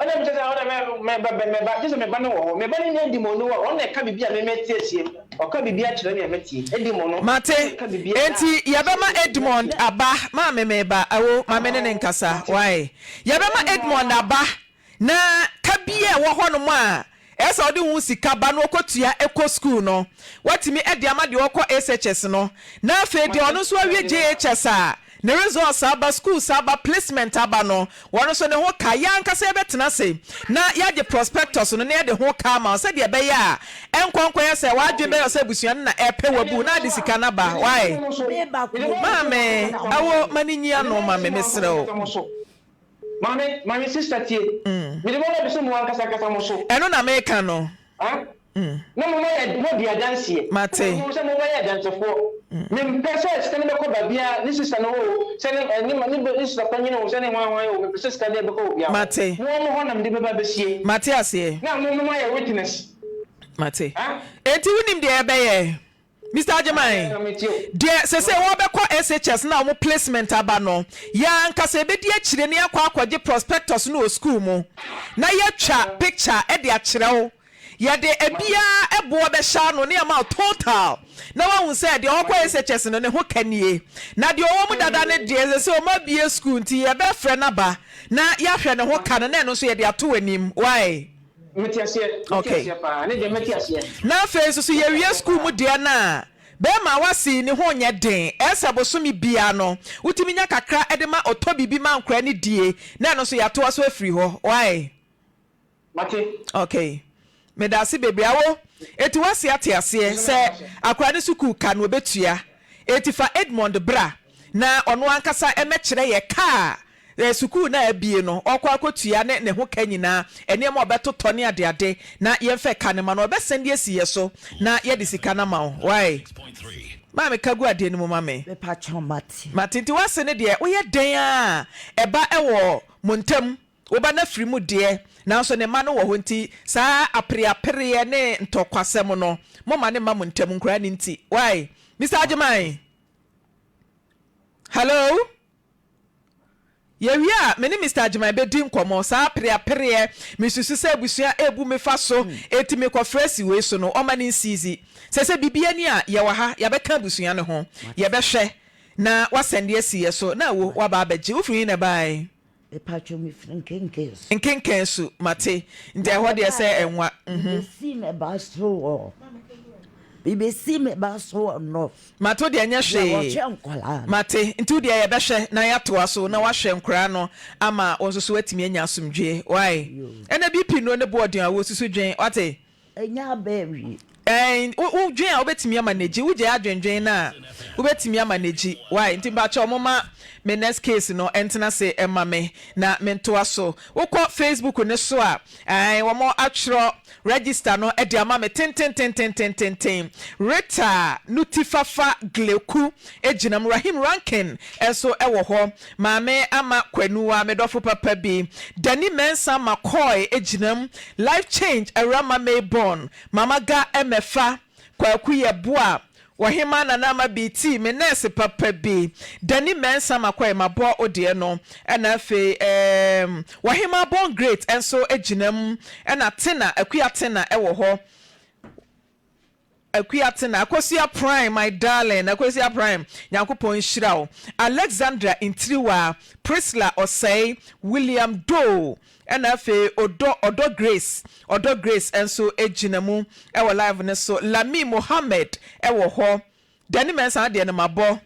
Ɔna mi sɛ ɔna mɛ mɛ ba mɛ ba kyesɛ mɛ ba no wɔ hɔ mɛ ba no nyɛ Edimo no wɔ ɔna ɛka bibi a mɛ mɛ tie sie ɔka bibi akyerɛ mi a mɛ tie Edimo no Mate, ɛka bibi a enti yɛbɛma Edmond aba, maame meba, awo, ma me ne ne nkasa, wai, yɛbɛma Edmond aba Na ka bi a ɛwɔ hɔnom a ɛyɛ sɛ ɔde ho sika ba na ɔkɔtua kɔ sukuu no, watumi de ama deɛ ɔkɔ SHS no. Na afei deɛ ɔno nso awie JHS a ne results aba, schools aba, placement aba no, ɔno nso ne ho ka. Yɛn ankasa yɛbɛtena ase na yɛagye prospectus no na yɛde ho ka ama wo sɛdeɛ ɛbɛyɛ a ɛnkɔ nkɔyɛ sɛ w'adwene bɛyɛ wo sɛ abusua no na ɛrepɛ w'abu na ade sika no aba. Why? Maame, awo, ma no nyi ano ma me, mesrɛ wo. Maame, maame sister tie. Mede mo aba bɛsɛ mo ankasa ankasa mo so. Ɛno na meka no. Ah? Na mo ma yɛ mo di adanseɛ. Mate. Mo sɛ mo bɛyɛ adansefoɔ. Mempɛ sɛ sika no bɛkɔ baabiara ne sister no hɔ o, sɛ ne ne ne ne sister panyin o, sɛ ne hwan hwan o, mempɛ sɛ sika no bɛkɔ obiara hɔ. Mate. Mo mo hɔ na mede bɛba bɛsie. Mate aseɛ. Na mo mo ayɛ witness. Mate. Ah? Enti wonim deɛ yɛbɛyɛ? Mister Agyeman, deɛ sesei wɔbɛkɔ SHS no a wɔn placement aba no, yɛn ankasa yɛbɛdi akyire na yɛakɔ akɔgye prospectus no wɔ sukuu mu na yɛatwa picture de akyerɛ wo. Yɛde ebiara boɔ bɛhyɛ ano na yɛama wo total na woahu sɛ deɛ ɔkɔ SHS no ne ho ka nie. Na deɛ ɔwɔ mu dada no deɛ sesei wɔabue sukuu nti yɛbɛfrɛ no aba na yɛahwɛ ne ho ka no na ɛno nso yɛde ato w'anim. Wai? Mete aseɛ, mete Okay. aseɛ paa, ne deɛ mɛte aseɛ. Na afei nso so yɛwie sukuu mu deɛ no a, bɛrima a wasi ne ho nyɛ den, ɛsɛ bosome biara no wotumi nya kakra de ma ɔtɔ biribi ma nkwadaa no die, na ɛno nso yɛatoa so afiri hɔ. Wai? Mate. Okay. Medase bebree. Awo, enti wasi ate aseɛ sɛ akwadaa no sukuu ka no ɔbɛtua. Enti fa Edmond bra na ɔno ankasa mmɛkyerɛ yɛ ka a sukuu no a abue no ɔrekɔ akɔtua ne ne ho ka nyinaa, nneɛma a ɔbɛtotɔ ne adeade, na yɛmfa ɛka no ma no. Ɔbɛsɛnde asi yɛ so na yɛde sika no ama wo. Wai? Maame ka gu adeɛ no mu ma me. Mepakyɛw mate. Mate. Nti w'ase no deɛ woyɛ dɛn ara a ɛba wɔ mo ntam. Wo ba no afiri mu deɛ, nanso ne mma no wɔ hɔ nti saa apereapereɛ ne ntɔkwasɛm no, momma no mma mo ntam, nkwadaa no nti. Wai? Mister Agyeman? Hello? Yɛwie a, me ne Mister Agyeman bɛdi nkɔmmɔ. Saa apereapereɛ, mesusu sɛ abusua rebu me fa so, enti mekɔfrɛ si wei so no, ɔmma no nsiizi. Sɛ sɛ biribi ani a, yɛwɔ ha, yɛabɛka abusua no ho, yɛbɛhwɛ na woasɛnde asi yɛ so, na wo, woaba abɛgye. Wofiri he na ɛbaeɛ? Mepatwo mefiri Nkenken so. Nkenken so, mate. Nti ɛhɔ deɛ sɛ ɛnwa. Mebɛsii me ba so wɔ mebɛsii me ba so wɔ North. Mate wo deɛ ɛnyɛ Deɛ hwee. wɔhwɛ nkwadaa no. Mate, nti wo deɛ yɛbɛhwɛ na yɛatoa so na woahwɛ nkoraa no ama wɔn nso so atumi anya asomdwoeɛ. Wai? Ɛnɛ BP nnuro no bo ɔden a wosusu dwen, wate? Ɛnyɛ aba awie. Ɛn, wo, wo dwen a wobɛtumi ama no agyi. Wogyae adwendwen no a, wobɛtumi ama no agyi. Wai? Nti mpakyɛw momma me next case no ntena ase mma me na mentoa so. Wokɔ Facebook no so a, ae, wɔatwerɛ register no de ama me tentententententen. Rita Nutifafa Gleku gyina mu, Rahim Rankin nso wɔ hɔ, Maame Ama Kwanuwa, me dɔfo papa bi, Danny Mensah McCoy gyina mu, Life Change Awurama Mayborn, Mama Ga Mɛfa, Kwaku Yeboah, Ɔhemaa Nana Ama Beatty, me nɛɛse papa bi, Danny Mensah Makɔe, mabɔ wo deɛ no, ɛna afei ɛɛm, Ɔhemaa Born Great nso gyina mu, ɛna Tena, Akua Tena wɔ hɔ, Akua Tena, Akosua Prime, my darling, Akosua Prime, Nyankopɔn nhyira wo, Alexandra Ntiriwa, Priscilla Osei, William Doe, Ɛna afei Odɔ Ɔdɔ Grace Ɔdɔ Grace nso gyina mu wɔ live no so. Lami Mohammed wɔ hɔ. Danny Mensah adeɛ no mabɔ.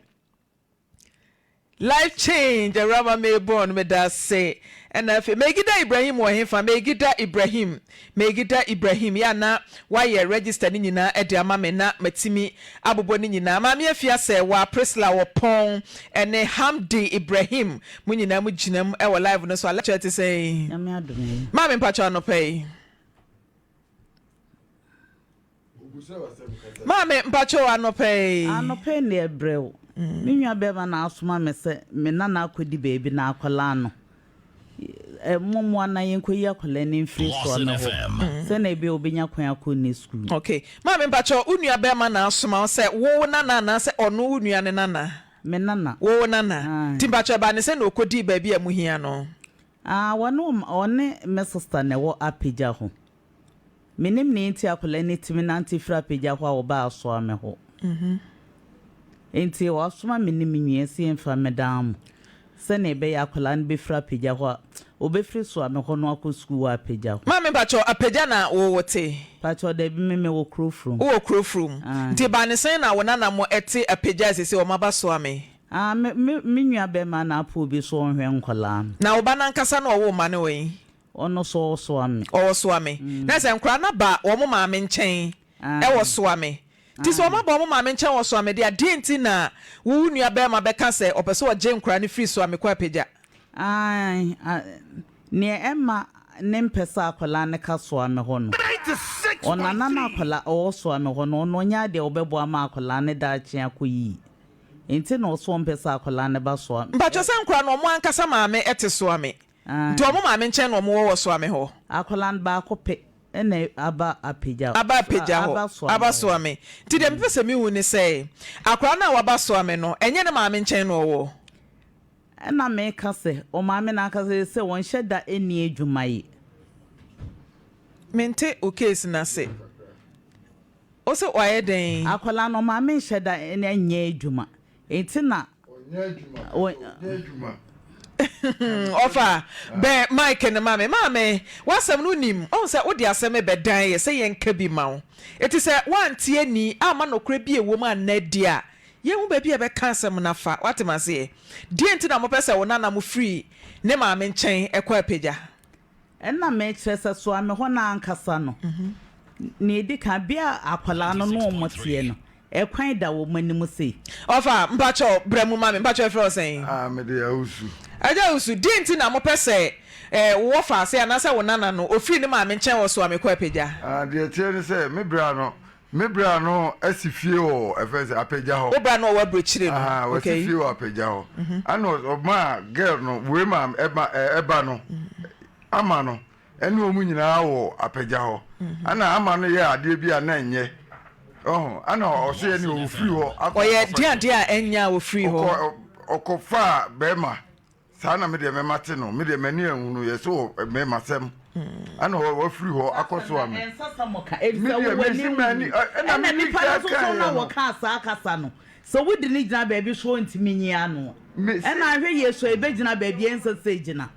Life change Awuraba Mayborn medase. Ɛna afei Megida Ibrahim wɔ hefa? Megida Ibrahim Megida Ibrahim yɛ a na wayɛ register no nyinaa de ama me na matumi abobɔ ne nyinaa. Maame Afia Sɛɛwaa, Priscilla Ɔpɔn ne Hamdi Ibrahim mo nyinaa mo gyina mu wɔ live no so a. Lecture te sɛn? Nyame adom ɛyɛ. Maame mpakyɛw anɔpa yi. Maame mpakyɛw anɔpa yi. Anɔpa yi deɛ brɛw. Me nua bɛɛma na asoma me sɛ me nana akɔdi baabi na akwadaa no mommoa na yɛnkɔyi akwadaa no mfiri soɔ no hɔ sɛnea ɛbɛyɛ ɔbɛnya kwan akɔ ne sukuu. Ok. Maame mpakyɛw wo nua bɛɛma na asoma wo sɛ wo wo nana anaasɛ ɔno wo nua ne nana? Me nana. Wo wo nana. Nti mpakyɛw ɛbaa ne sɛn na ɔkɔdii baabi a mohia no? Ah wɔne ɔne me sister na ɛwɔ Apagya hɔ. Mennim nea enti akwadaa no tumi nante firi apagya hɔ a ɔbaa asoa me hɔ. Enti wasoma me ne me nua sɛ yɛmfa mmɛdan mo sɛnea ɛbɛyɛ akwadaa no bɛfiri apagya hɔ a ɔbɛfiri soa me hɔ no akɔ sukuu wɔ apagya hɔ. Maame mpakyɛw apagya na wo wo te? Mpakyɛw dabi me me wɔ kuro furum. Wo wɔ kuro furum. Ae. Nti ɛbaa ne sɛn na wo nana mo te apagya a seesei wɔn aba soa me? Ah me me me nua bɛɛma na apɛ obi so ɔnhwɛ nkwadaa no. Na wo ba no ankasa na ɔwoo mma no wɔ he? Ɔno so ɔwɔ me. Ɔwɔ soa me. Na sɛ nkwadaa no aba wɔn maame nkyɛn wɔ soa me. Nti sɛ wɔn aba wɔn maame nkyɛn wɔ soa me deɛ a, deɛn nti na wo wo nua barima bɛka sɛ ɔpɛ sɛ ɔgye nkwadaa no firi soa me kɔ apagya? Aane, neɛ ɛma ne mpɛ sɛ akwadaa no ka soa me hɔ no, ɔnana no akwadaa ɔwɔ soa me hɔ no, ɔno ɔnyɛ adeɛ ɔbɛboa ma akwadaa no daakye akɔ yie. Nti na ɔse ɔmpɛ sɛ akwadaa no ba soa me. Mpakyɛ sɛ nkwadaa no wɔn ankasa maame te soa me. Nti wɔn maame nkyɛn na wɔn wɔ wɔ Soame hɔ? Akwadaa no baako pɛ na aba apagya Aba apagya hɔ, aba Soame aba hɔ. Soame. Nti deɛ mepɛ sɛ mehu ne sɛ, akwadaa no a waba Soame no, ɛnyɛ ne maame nkyɛn na ɔwɔ? Ɛna meka sɛ, ɔmaame no ankasa sɛ wɔnhyɛ da nni adwuma yi. Mente wo case no ase. Wo se wayɛ dɛn? Akwadaa no ɔmaame nhyɛ da nyɛ adwuma nti na. Ɔnyɛ adwuma ɔnyɛ adwuma. Ɔfa bɛn mic no ma me. Maame, w'asɛm no wonim, woahu sɛ wode asɛm rebɛdan yɛ sɛ yɛnka bi ma wo. Enti sɛ woante anni amma nokorɛ bi a ɛwɔ mu anna adi a, yɛnhu baabi a yɛbɛka asɛm no afa. Woate m'aseɛ? Deɛn nti na mopɛ sɛ wo nana mo firi ne maame nkyɛn kɔ apagya? Ɛna mekyerɛ sɛ soa me hɔ no ankasa no, nea edi kan, bea a akwadaa no ne wɔn teɛ no, ɛkwan da wɔn anim sei. Ɔfa, mpakyɛw bra mu ma me, mpakyɛw yɛfrɛ wo sɛn? Ah, mede Awusu. Agya Awusu, deɛn nti na mopɛ sɛ eh, wo wɔfaase anaasɛ wo nana no, ofiri ne maame nkyɛn wɔ soa me kɔ apagya? Ah, deɛ ɛteɛ ne sɛ, me bra no, me bra no asi fie wɔ, ɛfɛ sɛ, Apagya hɔ. Wo bra no ɔwɔ aburokyire no, Aha, wasi okay. fie wɔ Apagya hɔ. Ɛna ɔmaa girl no, wei ma ɛba, ɛba no, ama no, ɛne wɔn nyinaa wɔ Apagya hɔ. Ɛna ama no yɛɛ adeɛ bi a na ɛnyɛ. Ɔho, ɛna ɔse ɛne ɔfiri hɔ akɔ Ɔyɛ akɔfa deɛn adeɛ a ɛnyɛ a ɔfiri hɔ? Ɔkɔ, ɔkɔfaa bɛrima. Saa na me deɛ mɛma te no, me deɛ m'ani anhunu, yɛ so wɔ mmarima sɛm, ɛna wafiri hɔ akɔ so ame. Ɛnsɛ sɛ mo ka, efisɛ Me deɛ wo w'ani mesi m'ani, nwu. ɛna Ɛna me di nipa no kan nso so kaeɛ na no. wɔkaa saa kasa no, sɛ wode no gyina baabi so a ɔntumi nyi ano. Mesi. Ɛna ahwɛ yie so a ɛbɛgyina baabi a ɛnsɛ sɛ ɛgyina.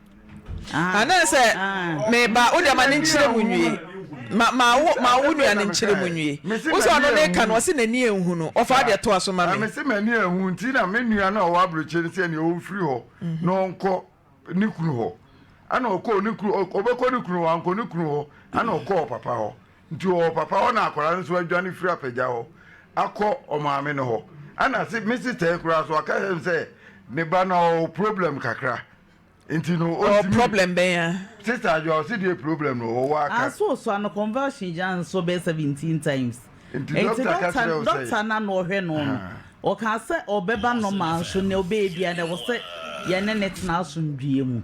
Anaasɛ me ba, wo deɛ ma no nkyerɛ mu nwie. Ma, ma wo, ma wo nua no nkyerɛ mu nwie. Wo sɛ ɔno ne ka no, ɔse n'ani anhu no. Ɔfa wo deɛ toa so ma me. Mese m'ani anhu nti na me nua no a ɔwɔ aburokyire no sɛ ɛneɛ ɔmfiri hɔ na ɔnkɔ ne kunu hɔ. Ɛna ɔkɔɔ ne kunu, ɔbɛkɔ ne kunu hɔ, ankɔ ne kunu hɔ, ɛna ɔkɔɔ papa hɔ. Nti ɔwɔ papa hɔ na akwadaa no nso adwane firi apagya hɔ akɔ ɔmaame no hɔ. Ɛna se me sista yi koraa so aka kyerɛ me sɛ. Ne ba no ɔwɔ problem kakra nti no Ɔwɔ ɔntumi. problem bɛn a? Sister Adwoa ɔse deɛ problem no ɔwɔ aka. Aso osua no convulsion gyina ne so bɛyɛ 17 times. Nti Nti doctor ka doctor kyerɛ wo sɛ. doctor no a na ɔhwɛ no no ɔkaa sɛ ɔbɛba normal nso nea ɔbɛyɛ biara no ɛwɔ sɛ yɛne no tena asomdwoeɛ mu.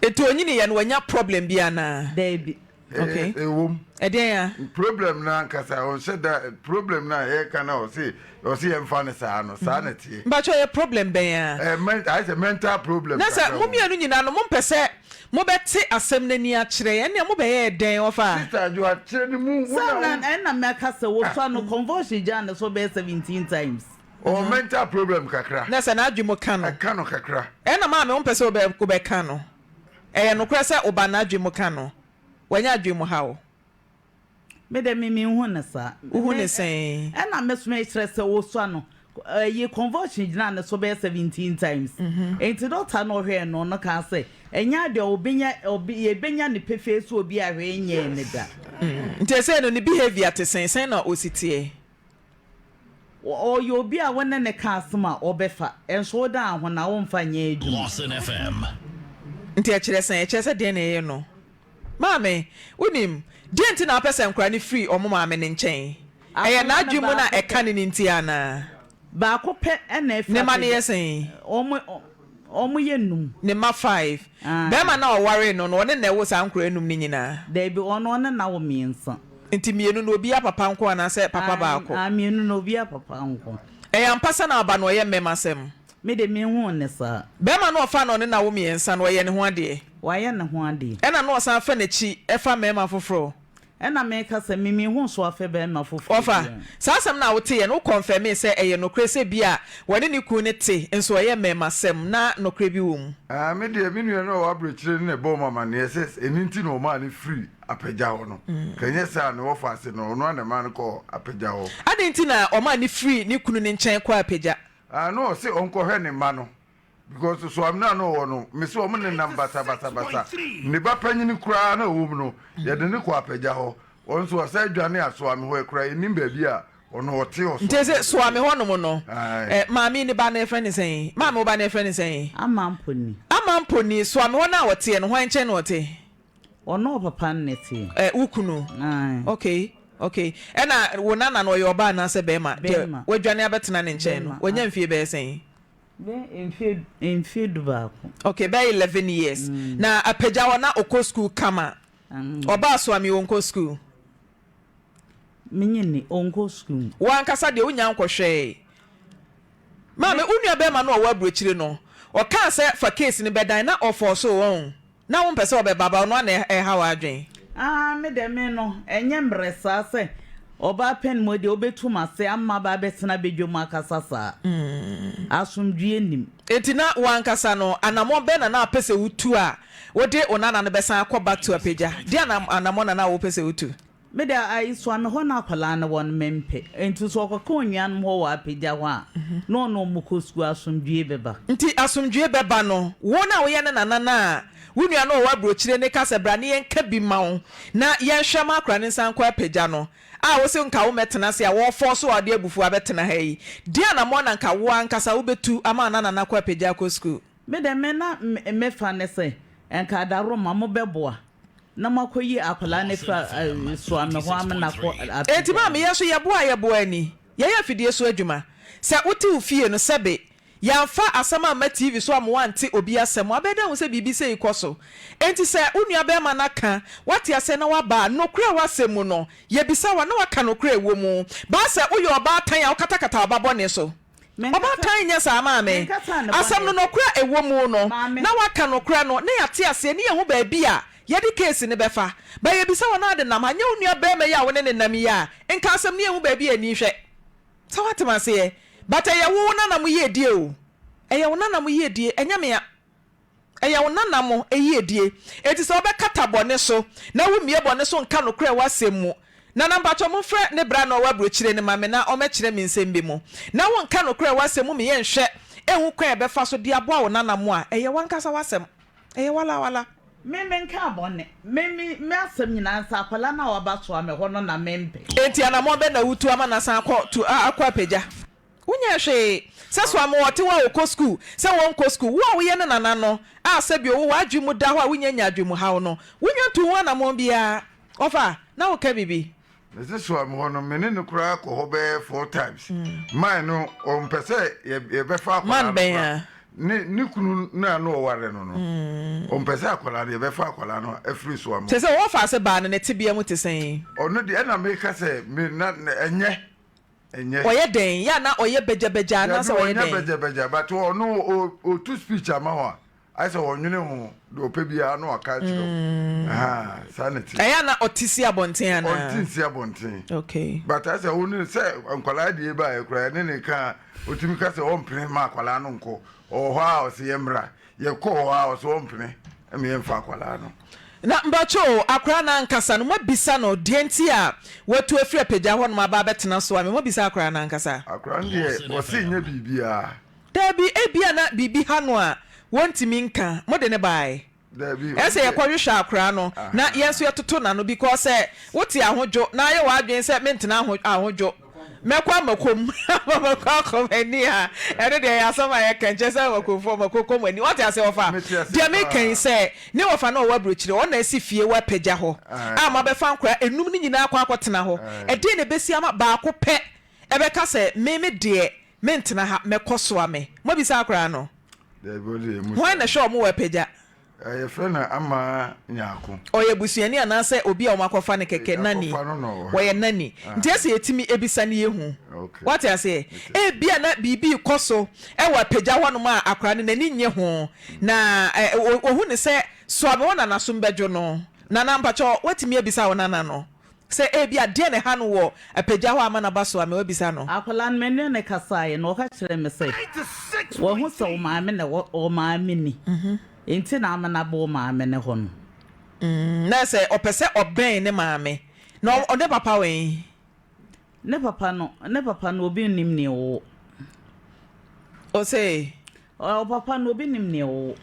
Nti onyiniiɛ no wanya problem bi anaa? Daabi. Okay. Ɛwom. Ɛdeɛn a? Problem no ankasa ɔnhyɛ da problem no a yɛka no a ɔse ɔse yɛmfa no saa no saa na ɛteɛ. Mpakyɛ ɛyɛ problem bɛn a? Ɛyɛ men ayɛ sɛ mental problem Na sɛ kakra mo wɔ mu. mmienu nyinaa no mompɛ sɛ mobɛte asɛm no ani akyerɛ yɛn ɛnneɛ mobɛyɛɛ dɛn ɔfa? Sister Adwoa kyerɛ ne mu wo Sɛ na na wo. ɛna mɛka sɛ wosua no convulsion gyina ne so bɛyɛ 17 times. Ɔwɔ mental problem kakra. Na sɛ n'adwene mu ka no. Ɛka no kakra. Ɛna maame wompɛ sɛ wobɛ wobɛka no. Ɛyɛ nokorɛ sɛ wo ba no adwene mu ka no? Wanya adwene mu haw? Me de me menhu no saa. Wohu Me no sɛn? ɛna me so mekyerɛ sɛ osua no ɛyi convulsion gyinaa ne so bɛyɛ 17 times. Nti doctor no ɔhwɛɛ no no kaa sɛ ɛnyɛ adeɛ a ɔbɛnya ɔbɛ yɛbɛnya no pefee sɛ obi a hwee nyɛɛ no da. Nti ɛsei no ne behaviour te sɛn? Sɛn na ɔsi teɛ? Ɔyɛ obi a wo ne no ka asɛm a ɔbɛfa, nso wodan ho no a womfa nyɛ adwuma. Lawson FM. Nti ɛkyerɛ sɛn? Ɛkyerɛ sɛ deɛn na ɛyɛ no? Maame, wonim, deɛn nti na wopɛ sɛ nkwadaa no firi wɔn maame no nkyɛn? Ɛyɛ Akwadaa no n'adwene mu na baako pɛ. ɛka no no nti anaa? Baako pɛ na ɛfiri Ne mma no apagya. yɛ sɛn? Wɔn, wɔyɛ nnum. Ne mma five. Ae. Barima no a ɔwaree no no, ɔne na ɛwoo saa nkwadaa nnum no nyinaa? Dabi, ɔno ɔne no awo mmiɛnsa. Nti mmienu no, obiara papa nko anaasɛ papa Ae, baako? ae, mmienu no, obiara papa nko. Ɛyɛ ampa sɛ na aba no ɔyɛ mmɛma asɛm? Me de, menhuu no saa. Barima no a ɔfaa no a ɔne no awo mmiɛnsa no, ɔyɛ ne ho adeɛ? Wayɛ ne ho adeɛ. Ɛna na ɔsan fa n'akyi fa mmarima foforɔ? Ɛna meka sɛ, me menhuu so afɛ barima foforɔ Ɔfa, biara. saa asɛm no a woteeɛ no, wo kɔnfɛmee sɛ ɛyɛ nokorɛ sɛ bi a wɔne ne kunu no te nso ɔyɛ mmarimasɛm na nokorɛ bi wɔ mu? Ah, me deɛ, me nua no a ɔwɔ aberɛkyire no na ɛbɔɔ me amaneɛ sɛ ɛno nti na ɔmaa no firii Apagya hɔ no. Ka ɛnyɛ saa a, ne wɔfa ase no, ɔno ara na ɛmaa no kɔɔ Apagya hɔ. Adɛn nti na ɔmaa no firii ne kunu no nkyɛn kɔɔ Apagya? Ah, na ɔse ɔnkɔhwɛ ne mma no. Because Soamina a na ɔwɔ no, mese wɔn nenam basabasabasa. Ne ba panyini koraa na ɔwɔ mu no, yɛde no kɔɔ Apagya hɔ. Ɔno nso ɔsan dwane a Soame hɔ koraa, yɛnnim baabi a ɔno ɔte wɔ Nti Soame sɛ hɔ Soame seesei. hɔ nom no, Ae. eh, maame yi ne ba no yɛfrɛ no sɛn? Maame wo ba no yɛfrɛ no sɛn? Ama Mponi. Ama Mponi, Soame hɔ no a ɔteɛ no, hwan nkyɛn na ɔte? Ɔne ɔpapa no na ɛteɛ. Eh, wo kunu? Ae. Okay, okay. Ɛna wo nana no ɔyɛ ɔbaa anaasɛ bɛrima? Deɛ Bɛrima. wadwane abɛtena ne nkyɛn no, Bɛrima, wanya ae. mfie bɛyɛ sɛn? Bɛyɛ mfie mfie dubaako. Okay, bɛyɛ 11 years. Na apagya hɔ na ɔkɔ school kama. Ɔbaa so a me ɔnkɔ school. Menye ni ɔnkɔ school. Wo ankasa deɛ wonya nkɔhwɛe. Maame, wo nua bɛrima no a ɔwɔ aburokyire no, ɔkaa sɛ fa case no bɛdan na ɔfɔɔso wo ɔn? Na wompɛ sɛ ɔbɛba ba ɔno ara na ɛha w'adwene. Aah me deɛ me no ɛnyɛ mmerɛ saa sɛ ɔbaa pɛn mu deɛ wobɛtu m'ase ama aba abɛtena badwam akasa saa. Asomdwoeɛ nnim. Enti na wo ankasa no, anammɔn bɛn na na wopɛ sɛ wutu a wode wo nana no bɛsan akɔ back to apagya? Deɛn anammɔn na na wopɛ sɛ wutu? Me de ayi soa me hɔ na akwadaa no wɔ no mempɛ nti sɛ ɔkɔka onuanom hɔ wɔ apagya hɔ a na ɔne ɔmo kɔ sukuu asomdwie bɛba. Nti asomdwie bɛba no, wo na woyɛ ne nana no a wo nua no a ɔwɔ aburokyire no ka sɛ bra ne yɛnka bi ma wo na yɛnhwɛ ma akwadaa no nsan nkɔ apagya no a wose nka wo mmɛtena ase a wɔfɔɔso a wode abufuo abɛtena ha yi, deɛn anammɔn na nka wo ankasa wobɛtu ama wo nana no akɔ apagya akɔ sukuu? Me de me na me fa ne sɛ nka adaworoma mo bɛboa na mo akɔ yi akwadaa no afiri soa me hɔ amena kɔ apagya. Enti maame yɛn nso yɛboa a yɛboa ani. Yɛyɛ afidie so adwuma. Sɛ wote wo fie no sɛbe yɛamfa asɛm amma TV so amma woante obi asɛm a, wobɛyɛ dɛn ahu sɛ biribi sei rekɔ so? Enti sɛ wo nuabarima no aka, woate aseɛ na woaba a, nokorɛ a ɛwɔ asɛm mu no, yɛbisa wo a, na woaka nokorɛ a ɛwɔ mu. Baa sɛ woyɛ ɔbaatan a wokatakata wo ba bɔne so. Ɔbaatan nyɛ saa maame. Asɛm no nɔkorɛ a ɛwɔ mu no na waka nokorɛ no na yɛate aseɛ ne yɛhu baabi a yɛde case no bɛfa. But yɛbisa wo na ade nam ha nyɛ wo nua barima yi a wo ne no nam yi a nka asɛm no yɛnhu baabi a ani hwɛ. Sɛ woate maseɛ? But ɛyɛ wo wo nana mo yiedie o. Ɛyɛ wo nana mo yiedie ɛnyɛ mea. Ɛyɛ wo nana mo yiedie. Enti sɛ wobɛkata bɔne so na wommie bɔne so nka nokorɛ wɔ asɛm mu. Nana mpakyɛw momfrɛ ne bra na ɔwɔ aburokyire no ma me na ɔmmɛkyerɛ me nsɛm bi mu. Na wonka nokorɛ wɔ asɛm mu me yɛnhwɛ nhu kwan a yɛbɛfa so de aboa wo nana mo a, ɛyɛ w'ankasa w'asɛm. Ɛyɛ wala wala. Me menkaa bɔne. Me me me asɛm nyinaa ne sɛ akwadaa no a waba soa me hɔ no na mempɛ. Enti anamɔn bɛn na wotu ama no asan akɔ tu akɔ apagya? Wonyɛɛ hwee. Sɛ so ama ɔte hɔ a ɔkɔ sukuu, sɛ ɔnkɔ sukuu, wo a woyɛ ne nana no a sɛbi ɔwɔ w'adwene mu da hɔ a wonnya nnya adwenmuhaw no, wonnya ntuu ho anammɔn biara. Ɔfa, na woka biribi? Mese soa me hɔ no, me ne no koraa kɔ hɔ bɛyɛ four times. Man no, ɔmpɛ sɛ yɛbɛfa akwadaa Man no bɛn koraa. a? Ne ne kunu no a na ɔware no no, ɔmpɛ sɛ akwadaa no, yɛbɛfa akwadaa no afiri soa me Kyerɛ hɔ. sɛ wɔfa ase baa no, ne tebea mu te sɛn? Ɔno deɛ, ɛna meka sɛ me na ɛnyɛ. Ɛnyɛ. Ɔyɛ dɛn? Yɛ a na ɔyɛ bɛgyabɛgya Dabi anaasɛ ɔyɛ ɔnyɛ dɛn? bɛgyabɛgya but ɔno ɔtu speech ama wo a ayɛ sɛ ɔnwene ho deɛ ɔpɛ biara na waka akyerɛ wo ahaa saa na ɛte. Ɛyɛ a na ɔte si abɔnten anaa? Ɔnte nsi abɔnten. Okay. But ayɛ sɛ wo ne sɛ nkwadaa deɛ baeɛ koraa ɛne ne ka a ɔtumi ka sɛ ɔmpene ma akwadaa no nkɔ ɔwɔ hɔ a ɔse yɛmmra Yɛkɔɔ hɔ a ɔse ɔmpene ma yɛmfa akwadaa no. Na mpakyɛ o, akwadaa no ankasa no moabisa no deɛ nti a watu afiri apagya hɔ nom aba abɛtena so a, me moabisa akwadaa no ankasa? Akwadaa no deɛ ɔse nyɛ biribiara. Daabi, ebia na biribi ha no a wɔntumi nka, mode no baae? Daabi, Ɛsɛ ɔno deɛ. yɛkɔhwehwɛ akwadaa no na yɛn nso yɛtoto n'ano because sɛ wote ahodwo na ayɛ w'adwene sɛ mentena aho ahodwo Mɛkɔ amakom ama makɔ akɔ m'ani a, ɛno deɛ ɛyɛ asɛm a yɛka nkyɛ sɛ amakomfoɔ mako kɔ mo ani. Wate aseɛ wɔfa? Deɛ meka yi sɛ ne wɔfa no a ɔwɔ aburokyire, ɔno na asi fie wɔ apagya hɔ a moabɛfa nkwadaa enum no nyinaa akɔ akɔtena hɔ. Ɛdeɛn na ɛbɛsi ama baako pɛ ɛbɛka sɛ me me deɛ mentena ha, mɛkɔ soa me? Moabisa akwadaa no? Hwan na ɛhwɛ wɔn wɔ apagya? Yɛfrɛ no Ama Nyarko. Ɔyɛ busuani anaasɛ obi a wɔakɔfa no kɛkɛ? Nanny. Yɛakɔfa no na ɔwɔ ha. Ɔyɛ nanny. Nti ɛsɛ yɛtumi bisa na yɛhu. Okay. Woate aseɛ? Ebia na biribi rekɔ so wɔ apagya hɔnom a akwadaa no n'ani nnye ho, na ɔhu no sɛ soa me hɔ na n'asom bɛdwo no. Nana, mpakyɛ woatumi abisa wo nana no? Sɛ ebia deɛn na ɛha no wɔ apagya hɔ a ama no aba so a, me wabisa no. Akwadaa no, me ne no kasaeɛ na ɔka kyerɛɛ me sɛ, Wahu sɛ wo maame na ɛwɔ wo maame ni, enti na ama no aba wo maame no hɔ no. Na sɛ ɔpɛ sɛ ɔbɛn ne maame. Na ne papa wɔ he? Ne papa no, ne papa no, obi nnim nea ɔwɔ. Ose. Ɔpapa no, obi nim nea ɔwɔ.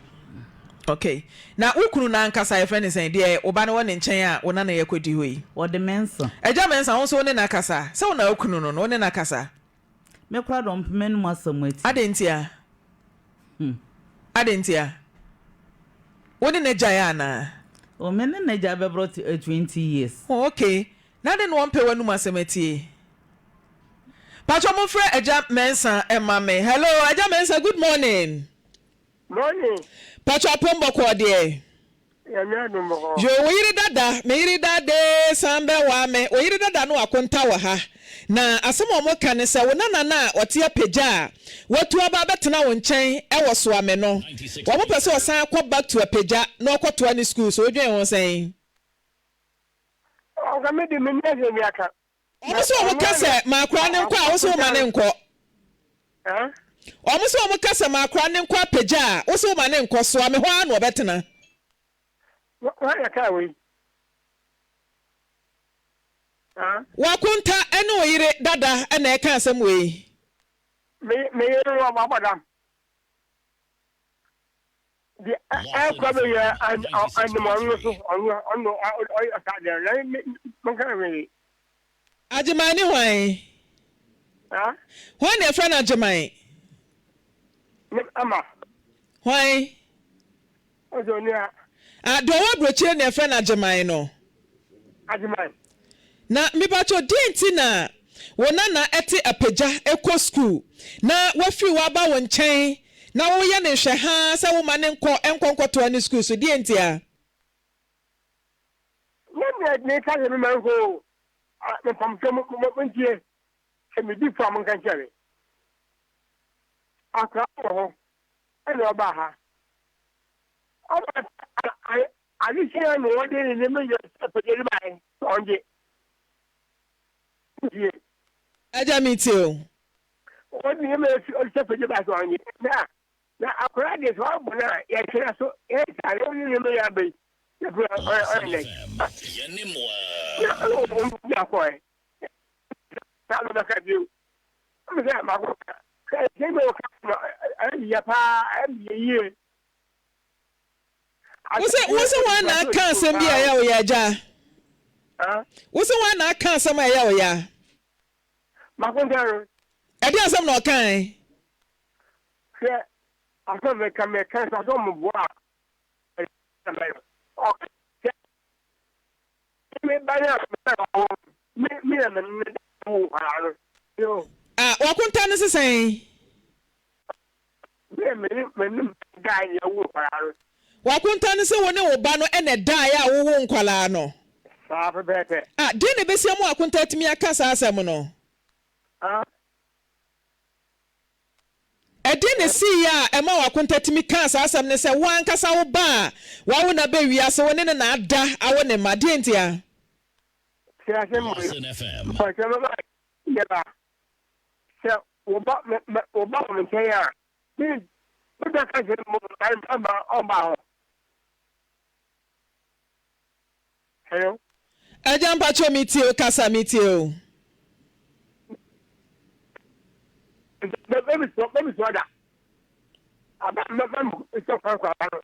Ok. Na wo kunu no ankasa, yɛfrɛ no sɛn? Deɛ wo ba no wɔ ne nkyɛn a wo nana yi akɔdi hɔ yi. Wɔde Mensah. Agya Mensah, wo nso wo ne no akasa? Sɛ wo na wo kunu no no, wo ne no akasa? Me koraa deɛ ɔmpɛ m'anom asɛm atie. Adɛn ntia? Adɛn ntia? Wo ne no agyae anaa? Oh, me ne no agyae bɛborɔ 20 years. Oh, ok. Na adɛn na ɔmpɛ w'anom asɛm atie? Patrɔ mo frɛ Agya Mensah ma me. Hello Agya Mensah good morning. Morning. Patrɔ apom bɔkɔɔ deɛ. Nyame adom bɔkɔɔ. Yoo wo yere dada me yere dade san bɛ waa me wo yere dada no akonta wɔ ha na asɛm a ɔmo ka ne sɛ wo nana no a ɔte apagya a watu aba abɛtena wo nkyɛn wɔ soame no wɔn pɛ sɛ ɔsan kɔ back to apagya na ɔkɔ toa ne school so wodwen ho sɛn? Ɔka me de me ni asɛm bi aka. Wɔn sɛ wɔn ka sɛ ma akora no nkɔ a wo sɛ wo ma no nkɔ. Wɔn sɛ wɔn ka sɛ ma akora no nkɔ apagya a wo sɛ wo ma no nkɔ soa me hɔ ara na ɔbɛtena. Wɔn na kaa wei. W'akonta ne wo yere dada na ɛka asɛm wei. Me me yere no wabɔ dam. Deɛ ɛkɔ bɛyɛ anim ɔno so ɔno ɔno ɔyɛ saa deɛ na me menka hwee. Agyeman ne hwan? Hwan na yɛfrɛ no Agyeman? Ne ama. Hwan? Ɔsɛ onua. Ah, deɛ ɔwɔ aburokyire na yɛfrɛ no Agyeman no. Agyeman. Na mepakyɛw deɛn nti na wo nana te apagya kɔ sukuu na wafiri hɔ aba wo nkyɛn na woyɛ no nhwɛhaa sɛ womma no nkɔ nkɔ nkɔtoa ne sukuu so, deɛn ntia? Nyɛ nea meka sɛ memma nkɔ o, mepamkyɛw mo mo montie, sɛ medi fɔ a monka nkyerɛ me. Akwadaa wɔ hɔ ɛna ɔbaa ha. Ɔbaa Adesua na wɔde ne nneɛma nyinaa si apagya de bae sɛ ɔngye. Wotie? Agya metie o. Wɔde ne nneɛma si ɔde si apagya bae sɛ ɔngye. Na na akwadaa deɛ sɛ ɔbɔ no a yɛtwe so yɛyɛ saa na wɔde nneɛma nyinaa ba yi yɛfrɛ ɔyɛ ɔyɛ nɛ. Na ɔno wɔn bi akɔɛ. Saa na ɔbɛka bio. Ɔmo sɛ mako ka sɛ ɛsɛ bi ɔka no ɛyɛ yɛ paa ɛyɛ yie. Wo se wo se hwan na aka asɛm bi a ɛyɛ wo ya agya? Wo se hwan na aka asɛm a ɛyɛ wo ya? Ɛdeɛn asɛm na ɔkae? Hwɛ, asɛm meka meka sɛ ɔsɛ ɔmo boa a, ɛyɛ ɔka sɛ me ba no a me ba wɔ me me na me me da wo nkwadaa no. Yo. Ah, wakonta no se sɛn? Me na me ne me ne da yɛ wo nkwadaa no. Wakonta no se wo ne wo ba no na ɛdaeɛ a wowo nkwadaa no. Saa pɛpɛɛpɛ. Ah, deɛn na ɛbɛsi ama wakonta atumi aka saa asɛm no? Ah. Ɛdeɛn na ɛsiiɛ a ɛma w'akonta tumi kaa saa asɛm no sɛ wo ankasa wo ba a woawo no aba wiase wo ne no na ada awo ne mma? Deɛn ntia? Te ase mo Lawson FM. Mpakyɛ mɛba yɛ ba sɛ wo ba mɛ mɛ wo ba wɔ me nkyɛn a me me da ka kyerɛ mo ɛma ɔmba hɔ. Hello. Agya mpakyɛw me tie o kasa me tie o. Bɛ mi sɔ bɛ mi sɔ da. Aba mɛ mɛ mi sɔ kwan kɔ aba no.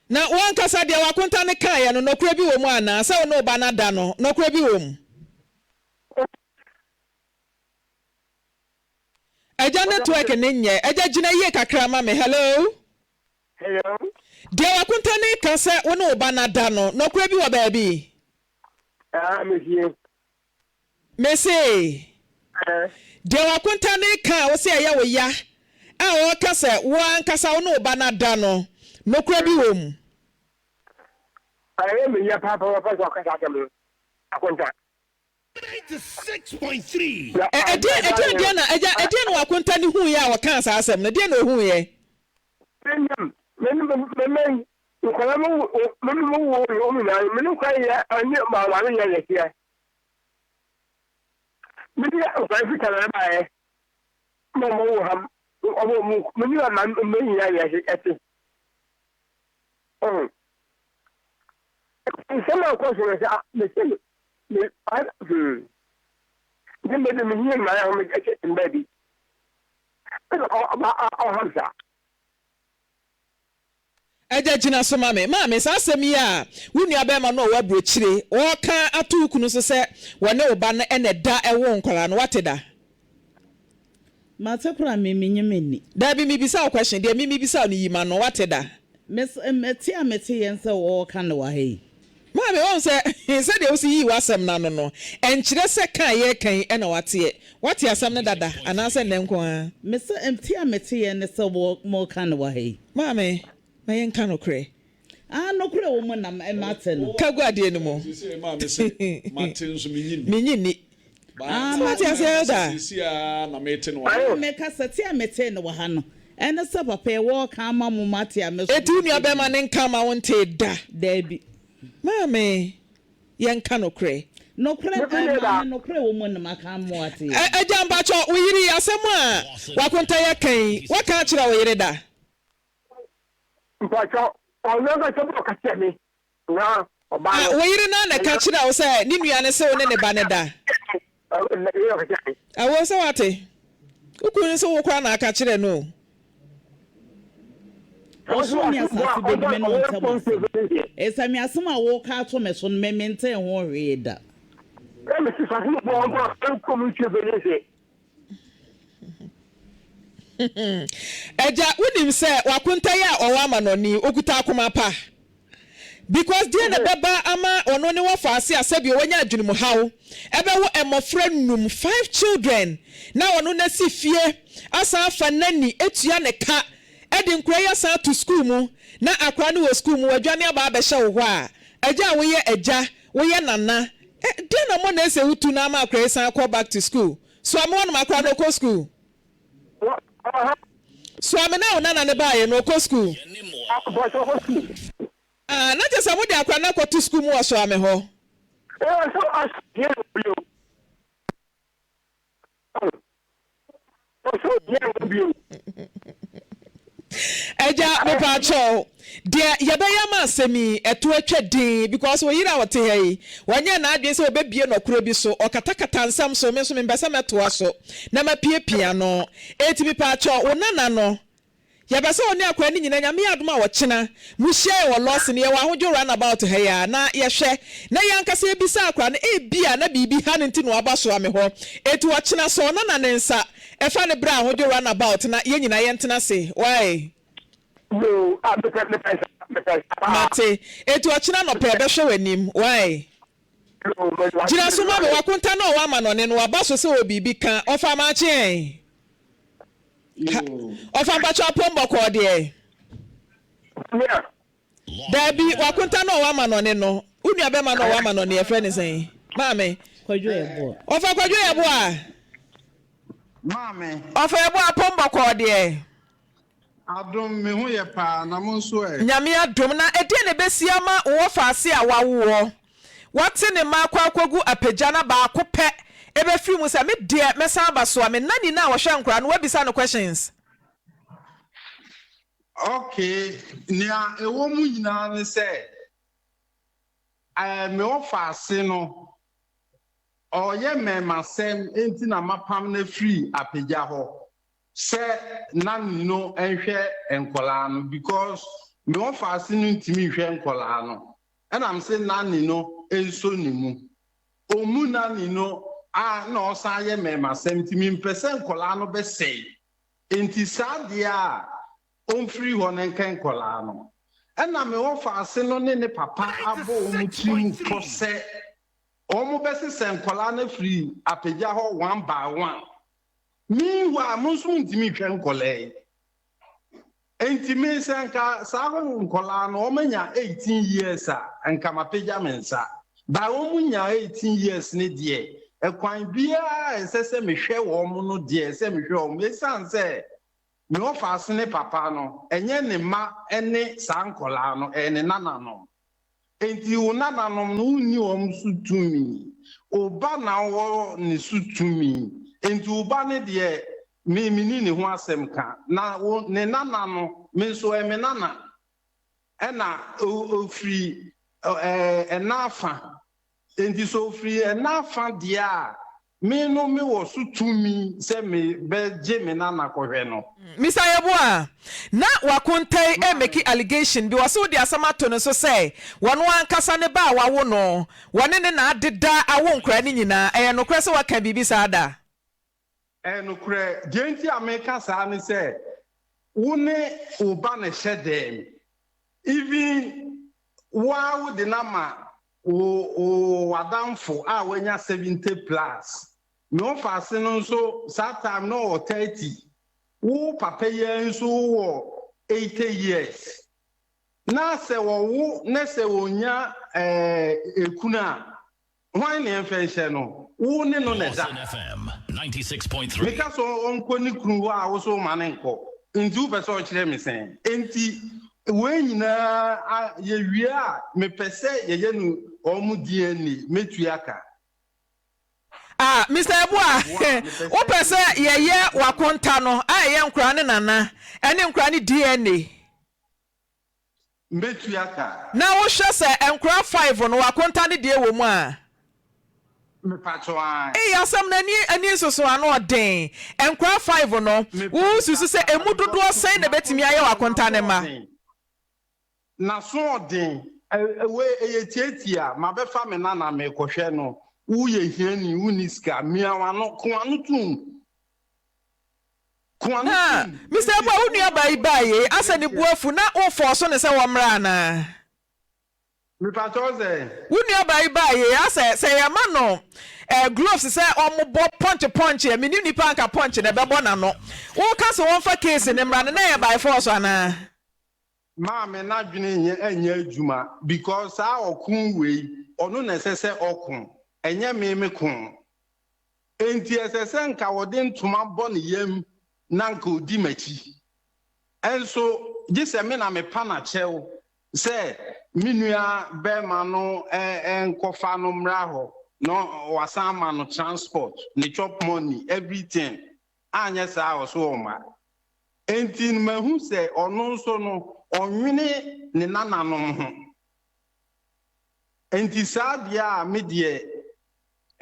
Na wo ankasa deɛ w'akonta no kaeɛ no nɔkorɛ bi wɔ mu anaa? Sɛ wo ne wo ba no ada no nɔkorɛ bi wɔ mu? Agya network no nyɛ. Agya gyina yie kakra ma me. Hello. Hello. Deɛ w'akonta no reka sɛ wo ne wo ba no ada no, nɔkorɛ bi wɔ baabi? Ah, metie. Mese, deɛ w'akonta no reka a wo se ɛyɛ wo ya a ɔreka sɛ wo ankasa wo ne wo ba no ada no, nokorɛ bi wɔ mu? Ɛyɛ me ya paapaapa sɛ ɔka saa asɛm no, akonta. Ɛ, ɛdeɛn, ɛdeɛn, deɛn na, agya, ɛdeɛn na w'akonta no huiɛ a ɔkaa saa asɛm no? Ɛdeɛn na ɔhuiɛ? Menim, me, me, me, me, nkwadaa mo, me, me, mo wo wɔn nyinaa, me ne nkwadaa yɛ, ɛne maame yɛ yɛ teɛ. Me ne nkwadaa fi tana baeɛ, ma wɔn wɔ ha, wɔn mu, me ne maame, me nyinaa yɛ ɛte. Ɔho. Nsɛm a ɛkɔ so no sɛ, ah, mese me, me, ah, hmm. Nti mede me hia mmaa ho ɛkyɛ mbaa bi. Ɛna ɔba ɔham saa. Agya gyina so ma me. Maame, saa asɛm yi a wo nua barima no a ɔwɔ aburokyire ɔreka ato wo kunu so sɛ wɔne wo ba no na ɛda ɛwo nkwadaa no, woate da? Mate koraa me menye menni. Daabi mebisa wo question, deɛ me mebisa wo no yi m'ano, woate da? Me te a mete yɛn sɛ wɔreka no wɔ ha yi. Maame, woahu sɛ sɛdeɛ wosi yii w'asɛm no ano no, ɛnkyerɛ sɛ ka a yɛreka yi na woateɛ. Woate asɛm no dada anaasɛ nnɛ nko ara? Me se, te a mete yɛn ne sɛ wɔreka no wɔ ha yi. Maame, ma yɛnka nokorɛ. Ah, nokorɛ wɔ mu na mate no. Ka gu adeɛ no mu. Seesei maame se, mate nso menyi nni. Menyi nni. Ah, So wate aseɛ, Elder? Seesei ara na mete no wɔ ha. Ɛna meka sɛ, te a metee no wɔ ha no, ɛne sɛ papa yi wɔreka ama mo mate a me nso Enti wo mate nua bɛrima bi. no nka mma wontee da? Daabi. Maame, yɛnka nokorɛ. Nokorɛ, eh, maame, nokorɛ wɔ mu na maka ama woate. Ɛ, agya, mpakyɛ, wo yere yi, asɛm a w'akonta yi aka yi, woaka akyerɛ wo yere da? Mpakyɛ, ɔno ankasa bɔ ɔka kyerɛ me. Na ɔbaa Ah, no. wo yere no ara na ɛka kyerɛɛ wo sɛ ne nua no se wo ne ne ba no da? Ɛwɔ sɛ wate. Wo kunu no se wo koraa na aka kyerɛɛ no o. Ɔsoro ne asase bedi me ne wo ntam asɛm. Esiane asɛm a woreka ato me so no, me mentee ho hwee da. Agya, wonim sɛ w'akonta yi a ɔwɔ amanɔne yi, ɔkuta akoma pa? Because deɛn na ɛbɛba ama ɔno ne wɔfaase a sɛdeɛ wanya adwenemuhaw, ɛbɛwo mmɔfra num, five children, na ɔno no asi fie, asan afa nanny atua ne ka, de nkwadaa yi asan ato sukuu mu, na akwadaa no wɔ sukuu mu, wadwane aba abɛhyɛ wo hɔ a, agya a woyɛ agya, woyɛ nana, eh, deɛn na mmɔ na ɛsɛ wotu na ama akwadaa yi san kɔ back to school? Soa me hɔnom akora no ɔkɔ school. Soa me na wo nana no baeɛ no ɔkɔ school. Ah, na kyerɛ sɛ mode akora no akɔto school mu wɔ soa me hɔ. Agya mepaakyɛw deɛ yɛbɛyɛ ama asɛm yi ɛto atwa din because wo yere a ɔte ha yi wanyɛ n'adwene sɛ ɔbɛbie nɔkorɛ bi so ɔkatakata nsɛm so me nso mempɛ sɛ mɛtoa so na mapiapia no enti mepaakyɛw wo nana no. Yɛpɛ sɛ wo ne akwadaa no nyina, Nyame yɛ adom a ɔkyena, mo hyia yɛ wɔ Lawson, yɛwɔ Ahodwo round about ha yi ara, na yɛhwɛ, na yɛn ankasa yɛbisa akwadaa no, ebia na biribi ha no nti na waba soa me hɔ, enti ɔkyena sɔ ɔnana ne nsa, fa no bra Ahodwo round about na yɛn nyina yɛntena ase, wai? Yoo, ah, mepɛ, mepɛ saa, mepɛ saa paa. Mate, enti ɔkyena anɔpa yɛbɛhwɛ w'anim, wai? Yoo, mede w'ase, Gyina so mede ma me, w'ase. w'akonta no a ɔwɔ amanɔne no, waba so sɛ ɔwɔ biribi ka, ɔfa maakye ɛn? Ha, ɔfa mpakyɛw apom bɔkɔɔ deɛ. Daabi, wakonta no a ɔwɔ amanɔne no, wo nua bɛma no a ɔwɔ amanɔne yɛfrɛ ne sɛn? Maame. Kwadwo Yeboah. Ɔfa Kwadwo Yeboah. Maame. Ɔfa Yeboah apom bɔkɔɔ deɛ. Adom, me ho yɛ paa, na mo nso ɛ? Nyame adom, na ɛdeɛn na ɛbɛsi ama wo wɔfaase a wawoɔ, wate ne mma akɔ akɔgu apagya na baako pɛ ɛbɛfiri mu sɛ me deɛ mɛsan aba so a me nanny no a ɔhwɛ nkoraa no wabisa no questions. Ok, nea ɛwɔ mu nyinaa ne sɛ, eh, me wɔfaase no, ɔyɛ mmɛɛmasɛm nti na mapam no afiri apagya hɔ. Sɛ nanny no nhwɛ nkɔlaa no because me wɔfaase no ntumi nhwɛ nkɔlaa no ɛna me se nanny no nso ne mu ɔmmu nanny no a na ɔsan yɛ mɛɛmasɛm nti me mpɛ sɛ nkɔlaa no bɛsɛe nti saa deɛ a ɔmfiri hɔ no nka nkɔlaa no ɛna me wɔfaase no ne ne papa abɔ wɔn tiri mu pɔ sɛ wɔn bɛsesɛ nkɔlaa no afiri apagya hɔ one by one. Meanwhile, mo nso montumi nhwɛ nkɔlaa yi. Enti me sɛ nka saa nkɔlaa no wɔanya 18 years a, nka mapagya me nsa. By wɔn nya 18 years ne deɛ, ɛkwan biara a ɛsɛ sɛ mehwɛ wɔn no deɛ ɛsɛ mehwɛ wɔn. Esiane sɛ me ɔfaase ne papa no, ɛnyɛ ne mma ne saa nkɔlaa no, ɛyɛ ne nananom. Enti wo nananom no, wonni wɔn so tumi. Wo ba na wowɔ ne so tumi. Enti wo ba no deɛ, me, menni ne ho asɛm ka. Na wo, ne nana no, me nso, ɔyɛ me nana. Ɛna o, ɔfiri ɛ, ɛna afa. Enti sɛ ɔfiri ɛna afa deɛ a, Me no me wɔ so tumi sɛ me bɛ gye me nana kɔhwɛ no. Mister Yeboah, na w'akonta yi remeki allegation bi, ɔse wode asɛm ato no so sɛ wɔno ankasa ne ba a wawo no, wɔne ne na adeda awo nkwadaa no nyinaa, ɛyɛ nokorɛ sɛ waka biribi saa da? Ɛyɛ nokorɛ, deɛ nti a meka saa ne sɛ, wo ne wo ba na ɛhyɛ dɛm, even wo ara wode no ama Wo wo w'adamfo a wanya 70 plus. Me ɔfaase no nso saa time no ɔwɔ 30. Wo papa yi ara nso wowɔ 80 years. Na sɛ wɔwo na sɛ ɔnya eh, ekunu a, hwan na yɛmfa nhyɛ no? Wo ne no na ɛda. Meka sɛ ɔnkɔ ne kunu hɔ a, wo so woma no nkɔ. Nti wopɛ sɛ ɔkyerɛ me sɛn? Nti wei nyinaa a yɛwie a, mepɛ sɛ yɛyɛ no wɔn DNA, mɛtua ka. Ah, Mister Yeboah, wopɛ sɛ yɛyɛ w'akonta no a ɛyɛ nkoraa ne nana ne nkoraa ne DNA? Mɛtua ka. Na wo hwɛ sɛ nkora five no wakonta ne deɛ wɔ mu a. Mepakyɛw ae. Ei asɛm no ani ani nsoso ano ɔden. Nkora five no wo susu sɛ emu dodoɔ sɛn na ɛbɛtumi ayɛ wakonta ne mma? Naso ɔden. Wei ɛyɛ tiatia, mabɛfa me nana merekɔhwɛ no, woyɛ hiani wonni sika, mia w'ano, ko w'ano tom. Na Mister Abua wo nua baa yi baa yei asɛ ne bo afu na wo fɔɔso no sɛ wɔmmra anaa? Mepakyɛw sɛn? Wo nua baa yi baa yei asɛ sɛ yɛma no eh, gloves sɛ ɔmobɔ pɔnkye pɔnkye a menim nipa anka pɔnkye na ɛbɛbɔ n'ano. Woka sɛ wɔmfa case no mmra no na ɛyɛ by force anaa? Maame n'adwene nyɛ ɛnyɛ adwuma because saa ɔko wei ɔno na ɛsɛ sɛ ɔko ɛnyɛ me me ko. Enti ɛsɛ sɛ nka wɔde ntoma bɔ ne yam na nka odi m'akyi. Nso gye sɛ me na mepa no akyɛw sɛ me nua barima no nkɔfa no mmra hɔ na wasan ama no transport, ne chop money, everything. Anyɛ saa a ɔso ɔmma. Enti no mahu sɛ ɔno nso no ɔnwene ne nananom ho. Enti saa deɛ a me deɛ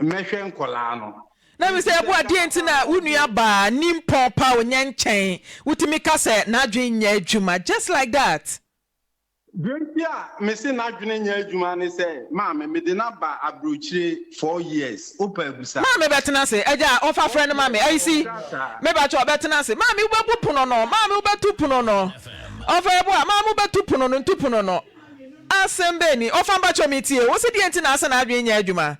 mɛhwɛ nkwadaa no. Na me sɛ ɛboa deɛ nti na wo nua baa nimpɔn pa onyɛ nkyɛn wotumi ka sɛ n'adwene nyɛ adwuma just like that. Deɛ nti a mese n'adwene nyɛ adwuma ne sɛ maame mede no aba abrokyire 4 years wopɛ abusa. Maame bɛtena ase agya ɔfa frɛ no ma me ayisi mebakyɛ ɔbɛtena ase maame wobɛbu pono no maame wobɛtu pono no ɔfa ɛboa maame wobɛtu pono no ntu pono no asɛm bɛn ni ɔfa mpakyɛ metie wo se deɛ nti na asɛ n'adwene nyɛ adwuma.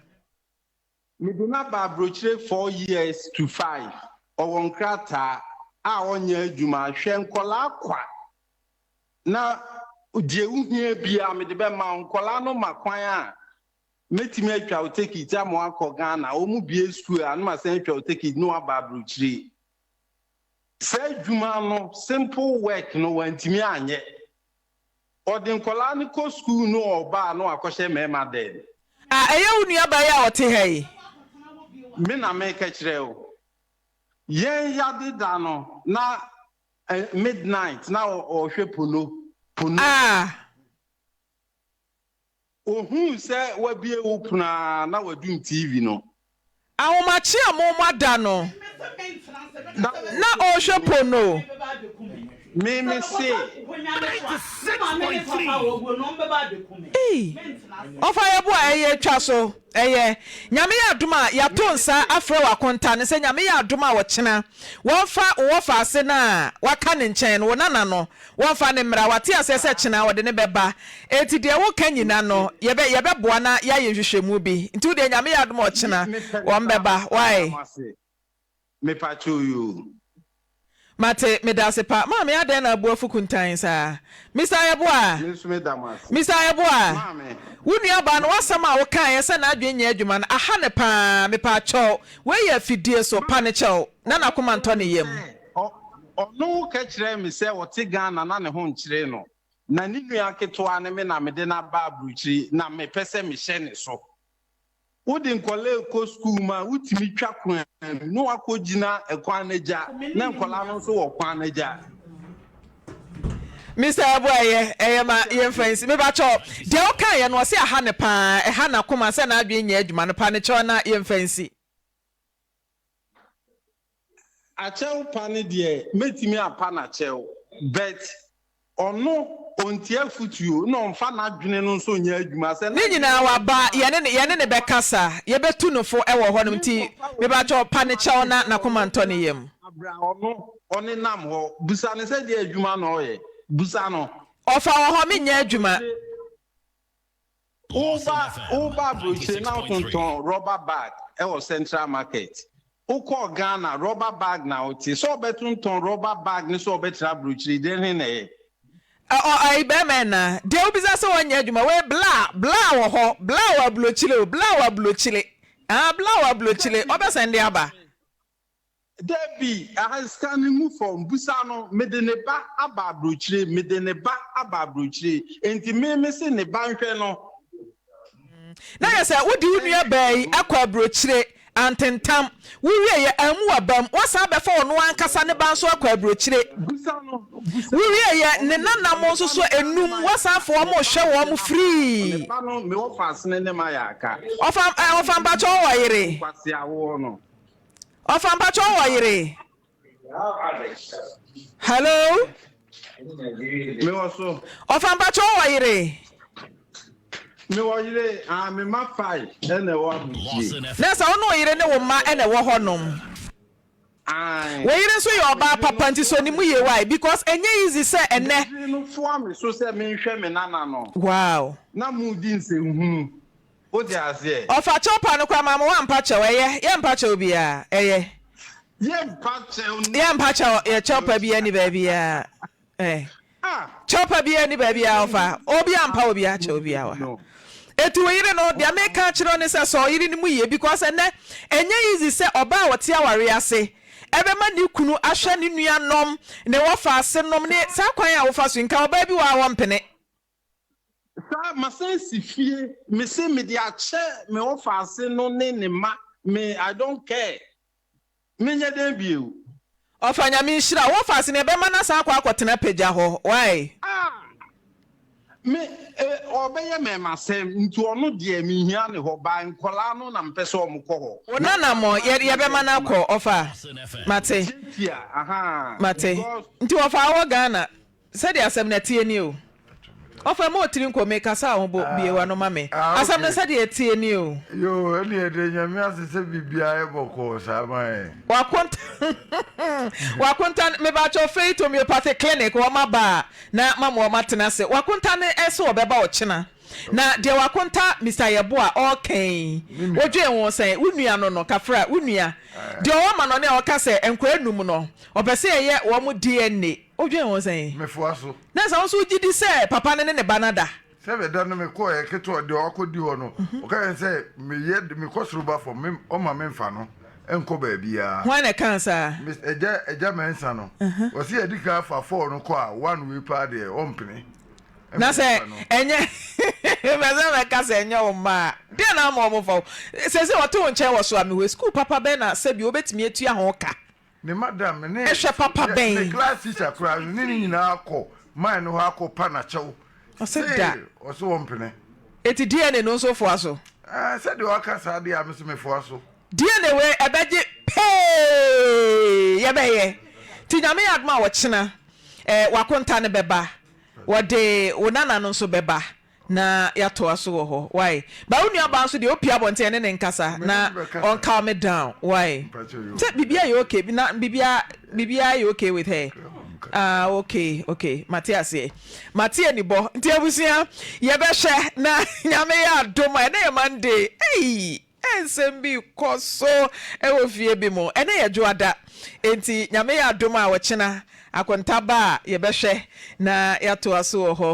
Mede no aba abrokyire 4 years to 5 ɔwɔ nkrataa a ɔnyɛ adwuma hwɛ nkɔlaa kwa na deɛ wohia biara mede bɛma wo nkɔlaa no ma kwan a mɛtumi atwa wo ticket ama wakɔ Ghana wɔn mu bie school a no ma sɛn atwa wo ticket na waba aburokyire. Saa adwuma no, simple work no, wantumi anyɛ. Ɔde nkɔlaa no kɔ school no, ɔbaa na wakɔhyɛ mmarima dan. A ɛyɛ wo nuabaa yi a ɔte ha yi? Me na meka kyerɛ wo. Yɛn yade da no na midnight na ɔhwɛ pono pono. A. Ohuu sɛ wabue wo pono ara na wadum TV no. Ahomakye a mo ada no, na ɔrehwɛ pono. Me me se. Ei, ɔfa yɛ bo a ɛyɛ twa so ɛyɛ. Nyame yɛ adom a yɛato nsa afrɛ wo akonta no sɛ Nyame yɛ adom a ɔkyena wɔmfa wo wɔfaase no a waka ne nkyɛn no, wo nana no, Wɔmfa no mmra. Wate aseɛ sɛ kyena ɔde no bɛba. Enti deɛ woka nyina no, yɛbɛ, yɛbɛboa na yɛayɛ nhwehwɛmu bi. Nti wodeɛ Nyame yɛ adom a ɔkyena wɔn bɛba. Wai? Mepakyɛw yoo. Mate, medase pa. Maame adɛn na abu afu kuntann saa? Mister Ayeboah! Me nso meda mo ase. Mister Ayeboah! Maame. Wo nuabaa no w'asɛm a wokaeɛ sɛ n'adwene nyɛ adwuma no, aha no paa. Mepaakyɛw, wei yɛ afidie so, pa no kyɛw na n'akoma ntɔ ne yam. Ɔno ka kyerɛɛ me sɛ ɔte Ghana na ne ho nkyere no, na ne nua ketewa ne me na mede no aba aburokyiri na mepɛ sɛ mehyɛ ne so. Wode nkwadaa rekɔ sukuu mu a, wotumi twa kwan mu na wakɔgyina kwan no agya na nkwadaa no nso wɔ kwan no agya. Mister Abu ɛyɛ ɛyɛ ma yɛmfa nsi mebakyɛw deɛ wokaeɛ no ɔse aha no paa ɛha n'akoma sɛ n'adwene nyɛ adwuma no pa ne kyɛw na yɛmfa nsi. Akyɛw pa no deɛ mɛtumi apa no akyɛw but ɔno ɔntie afutuo na ɔnfa n'adwene no nso nyɛ adwuma sɛ Ne nyinaa waba yɛne no yɛne no bɛkasa yɛbɛtu no fo wɔ hɔ nom nti mebakyɛw pa no kyɛw na n'akoma ntɔ ne yam. Abrɛ a ɔno ɔnenam hɔ busa no sɛ deɛ adwuma na ɔyɛ busa no. Ɔfa wɔ hɔ menyɛ adwuma. Woba woba aburokyire na wotontɔn rubber bag wɔ central market. Wokɔɔ Ghana rubber bag na wote. Sɛ ɔbɛtontɔn rubber bag ne sɛ ɔbɛtra aburokyire deɛ he na ɛyɛ? Ɛ ɔ ayi bɛɛma ɛna deɛ wobisa sɛ wɔnyɛ adwuma wei bla bla wɔ hɔ bla wɔ aburokyire o bla wɔ aburokyire ah bla wɔ aburokyire ɔbɛsɛn de aba. Dabi, aha sika no ngu fam, busa no, mede ne ba aba abrokyire, mede ne ba aba abrokyire, enti me mese ne ba nhwɛ no. Na yɛ sɛ wode wo nua baa yi akɔ abrokyire antentam, wo wieɛ ammu w'abam, woasan abɛfa ɔno ankasa ne ba nso akɔ abrokyire, Busa no, busa wo no, wieɛ ne ɔno ne nana ba mo no, nso so enum, woasan afa wɔn rehwɛ wɔn ne free. ba no, me wɔfa asene ne ma yɛ aka. Ɔfa, eh, ɔfa mpakyɛ wowɔ yere? Nkwasea woɔ no. Ɔfa mpakyɛ wowɔ yere? Hello? Mewɔ so. Ɔfa mpakyɛ wowɔ yere? Mewɔ yere, ah, me mma 5 ɛna ɛwɔ aburukyire. Na sɛ wo ne wo yere ne wo mma ɛna ɛwɔ hɔ nom. Ae. Wo yere nso yɛ ɔbaa papa nti sɔ ne mu yie why because ɛnyɛ easy sɛ ɛnɛ. Me yere no foa me so sɛ menhwɛ me nana no. Wow. Na modi nsɛnhunu. Wote aseɛ? Ɔfa kyɛw pa no koraa maa mo wampa kyɛw ɛyɛ yɛ mpa kyɛw biaa ɛyɛ. Yɛ mpa kyɛw no. Yɛ mpa kyɛw yɛ kyɛw pa biaa ni baabiaa eh kyɛw pa biaa ni baabiaa ɔfa obia mpa obia kyɛw biaa wɔ ha eti wo yere no deɛ meka akyerɛ wo ne sɛ sɔ ɔyere no mu yie because ɛnɛ ɛnyɛ easy sɛ ɔbaa a ɔte awareɛ ase ɛbɛma ne kunu ahwɛ ne nua nom ne wɔfa ase nom ne saa kwan a wofa so yi nka ɔbaa bi wɔ ha ɔmpene. Saa masan si fie mese mede akyɛ me ɔfaase no ne ne mma me I don't care menyɛ dɛn bio. Ɔfa Nyame nhyira wo wɔfaase no yɛbɛma no asan akɔ akɔtena pagya hɔ wai. Ah me eh. Ɔbɛyɛ mɛɛmasɛm nti ɔno deɛ menhia ne hɔ but nkɔlaa no na mepɛ sɛ ɔmo kɔ hɔ. Wo nana mo yɛ yɛbɛma no akɔ ɔfa mate Tiatia ahaa mate because. nti ɔfa wɔ Ghana sɛdeɛ asɛm no ɛteɛ nie o ɔfa ma ɔtiri nko mekasa a ho bo bue w'ano ma me Ah asɛm no okay. sɛdeɛ ɛteɛ nie o. Yoo ɛne yɛda Nyame ase sɛ biribiara yɛ bɔkɔɔ saa ma yɛn. Wakonta wakonta mebakyɛw Faith Homeopathic Clinic wɔn aba a na mama wɔn atena ase wakonta no ɛse ɔbɛba ɔkyena na deɛ wakonta Mister Yeboah ɔɔka yi Me nua. wodwen ho sɛn wo nua no no kafra wo nua deɛ ɔwɔ ma no ne a ɔka sɛ nkwadaa num no ɔpɛ sɛ yɛyɛ wɔn DNA wodwen ho sɛn Mefoa so. na sɛ wo nso wogye di sɛ papa no ne ne ba no ada. Sɛ me da no me kɔɔ ɛ ketewa deɛ ɔakɔ di hɔ no ɔka yɛn sɛ me yɛ me kɔ soro ba fam me ɔma me nfa no nkɔ baabiara. Hwan na ɛkaa saa? Me agya agya Mensah no ɔse yɛdi kan fa four no kɔ a one wei paa deɛ ɔmpene Na mfa sɛ nipa no. ɛnyɛ mepɛ sɛ mɛka sɛ ɛnyɛ wo mma a deɛn na ama wɔn fa wo seesei wɔte wo nkyɛn wɔ so a mehwɛ sukuu papa bɛn na sɛbi wobɛtumi atua ho ka Ne madam ne Hwɛ papa ne bɛn. class teacher koraa no ne ne nyinaa kɔ mine no hɔ akɔ pa n'akyɛw Ɔse da. See ɔse ɔmpene. Eti DNA no nso foa so? Ɛɛ sɛdeɛ waka saa deɛ a me nso mefoa so. DNA wei ɛbɛgye pee yɛbɛyɛ nti Nyame yɛ adom a ɔkyena ɛɛ wakonta no bɛba wɔde wo nana no nso bɛba Na yɛatoa so wɔ hɔ wai. But wo nua baa nso deɛ opie abɔnten ɛne ne nkasa na ɔn calm down wai. Sɛ biribiara yɛ okay na biribiara biribiara yɛ okay with her ah okay okay mate aseɛ mate anibɔ nti abusua yɛbɛhwɛ na Nyame yɛ adom a ɛnɛ yɛ Monday ei nsɛm bi kɔ so wɔ fie bi mu ɛnɛ yɛ dwoada nti Nyame yɛ adom a ɔkyena akonta ba a yɛbɛhwɛ na yɛatoa so wɔ hɔ.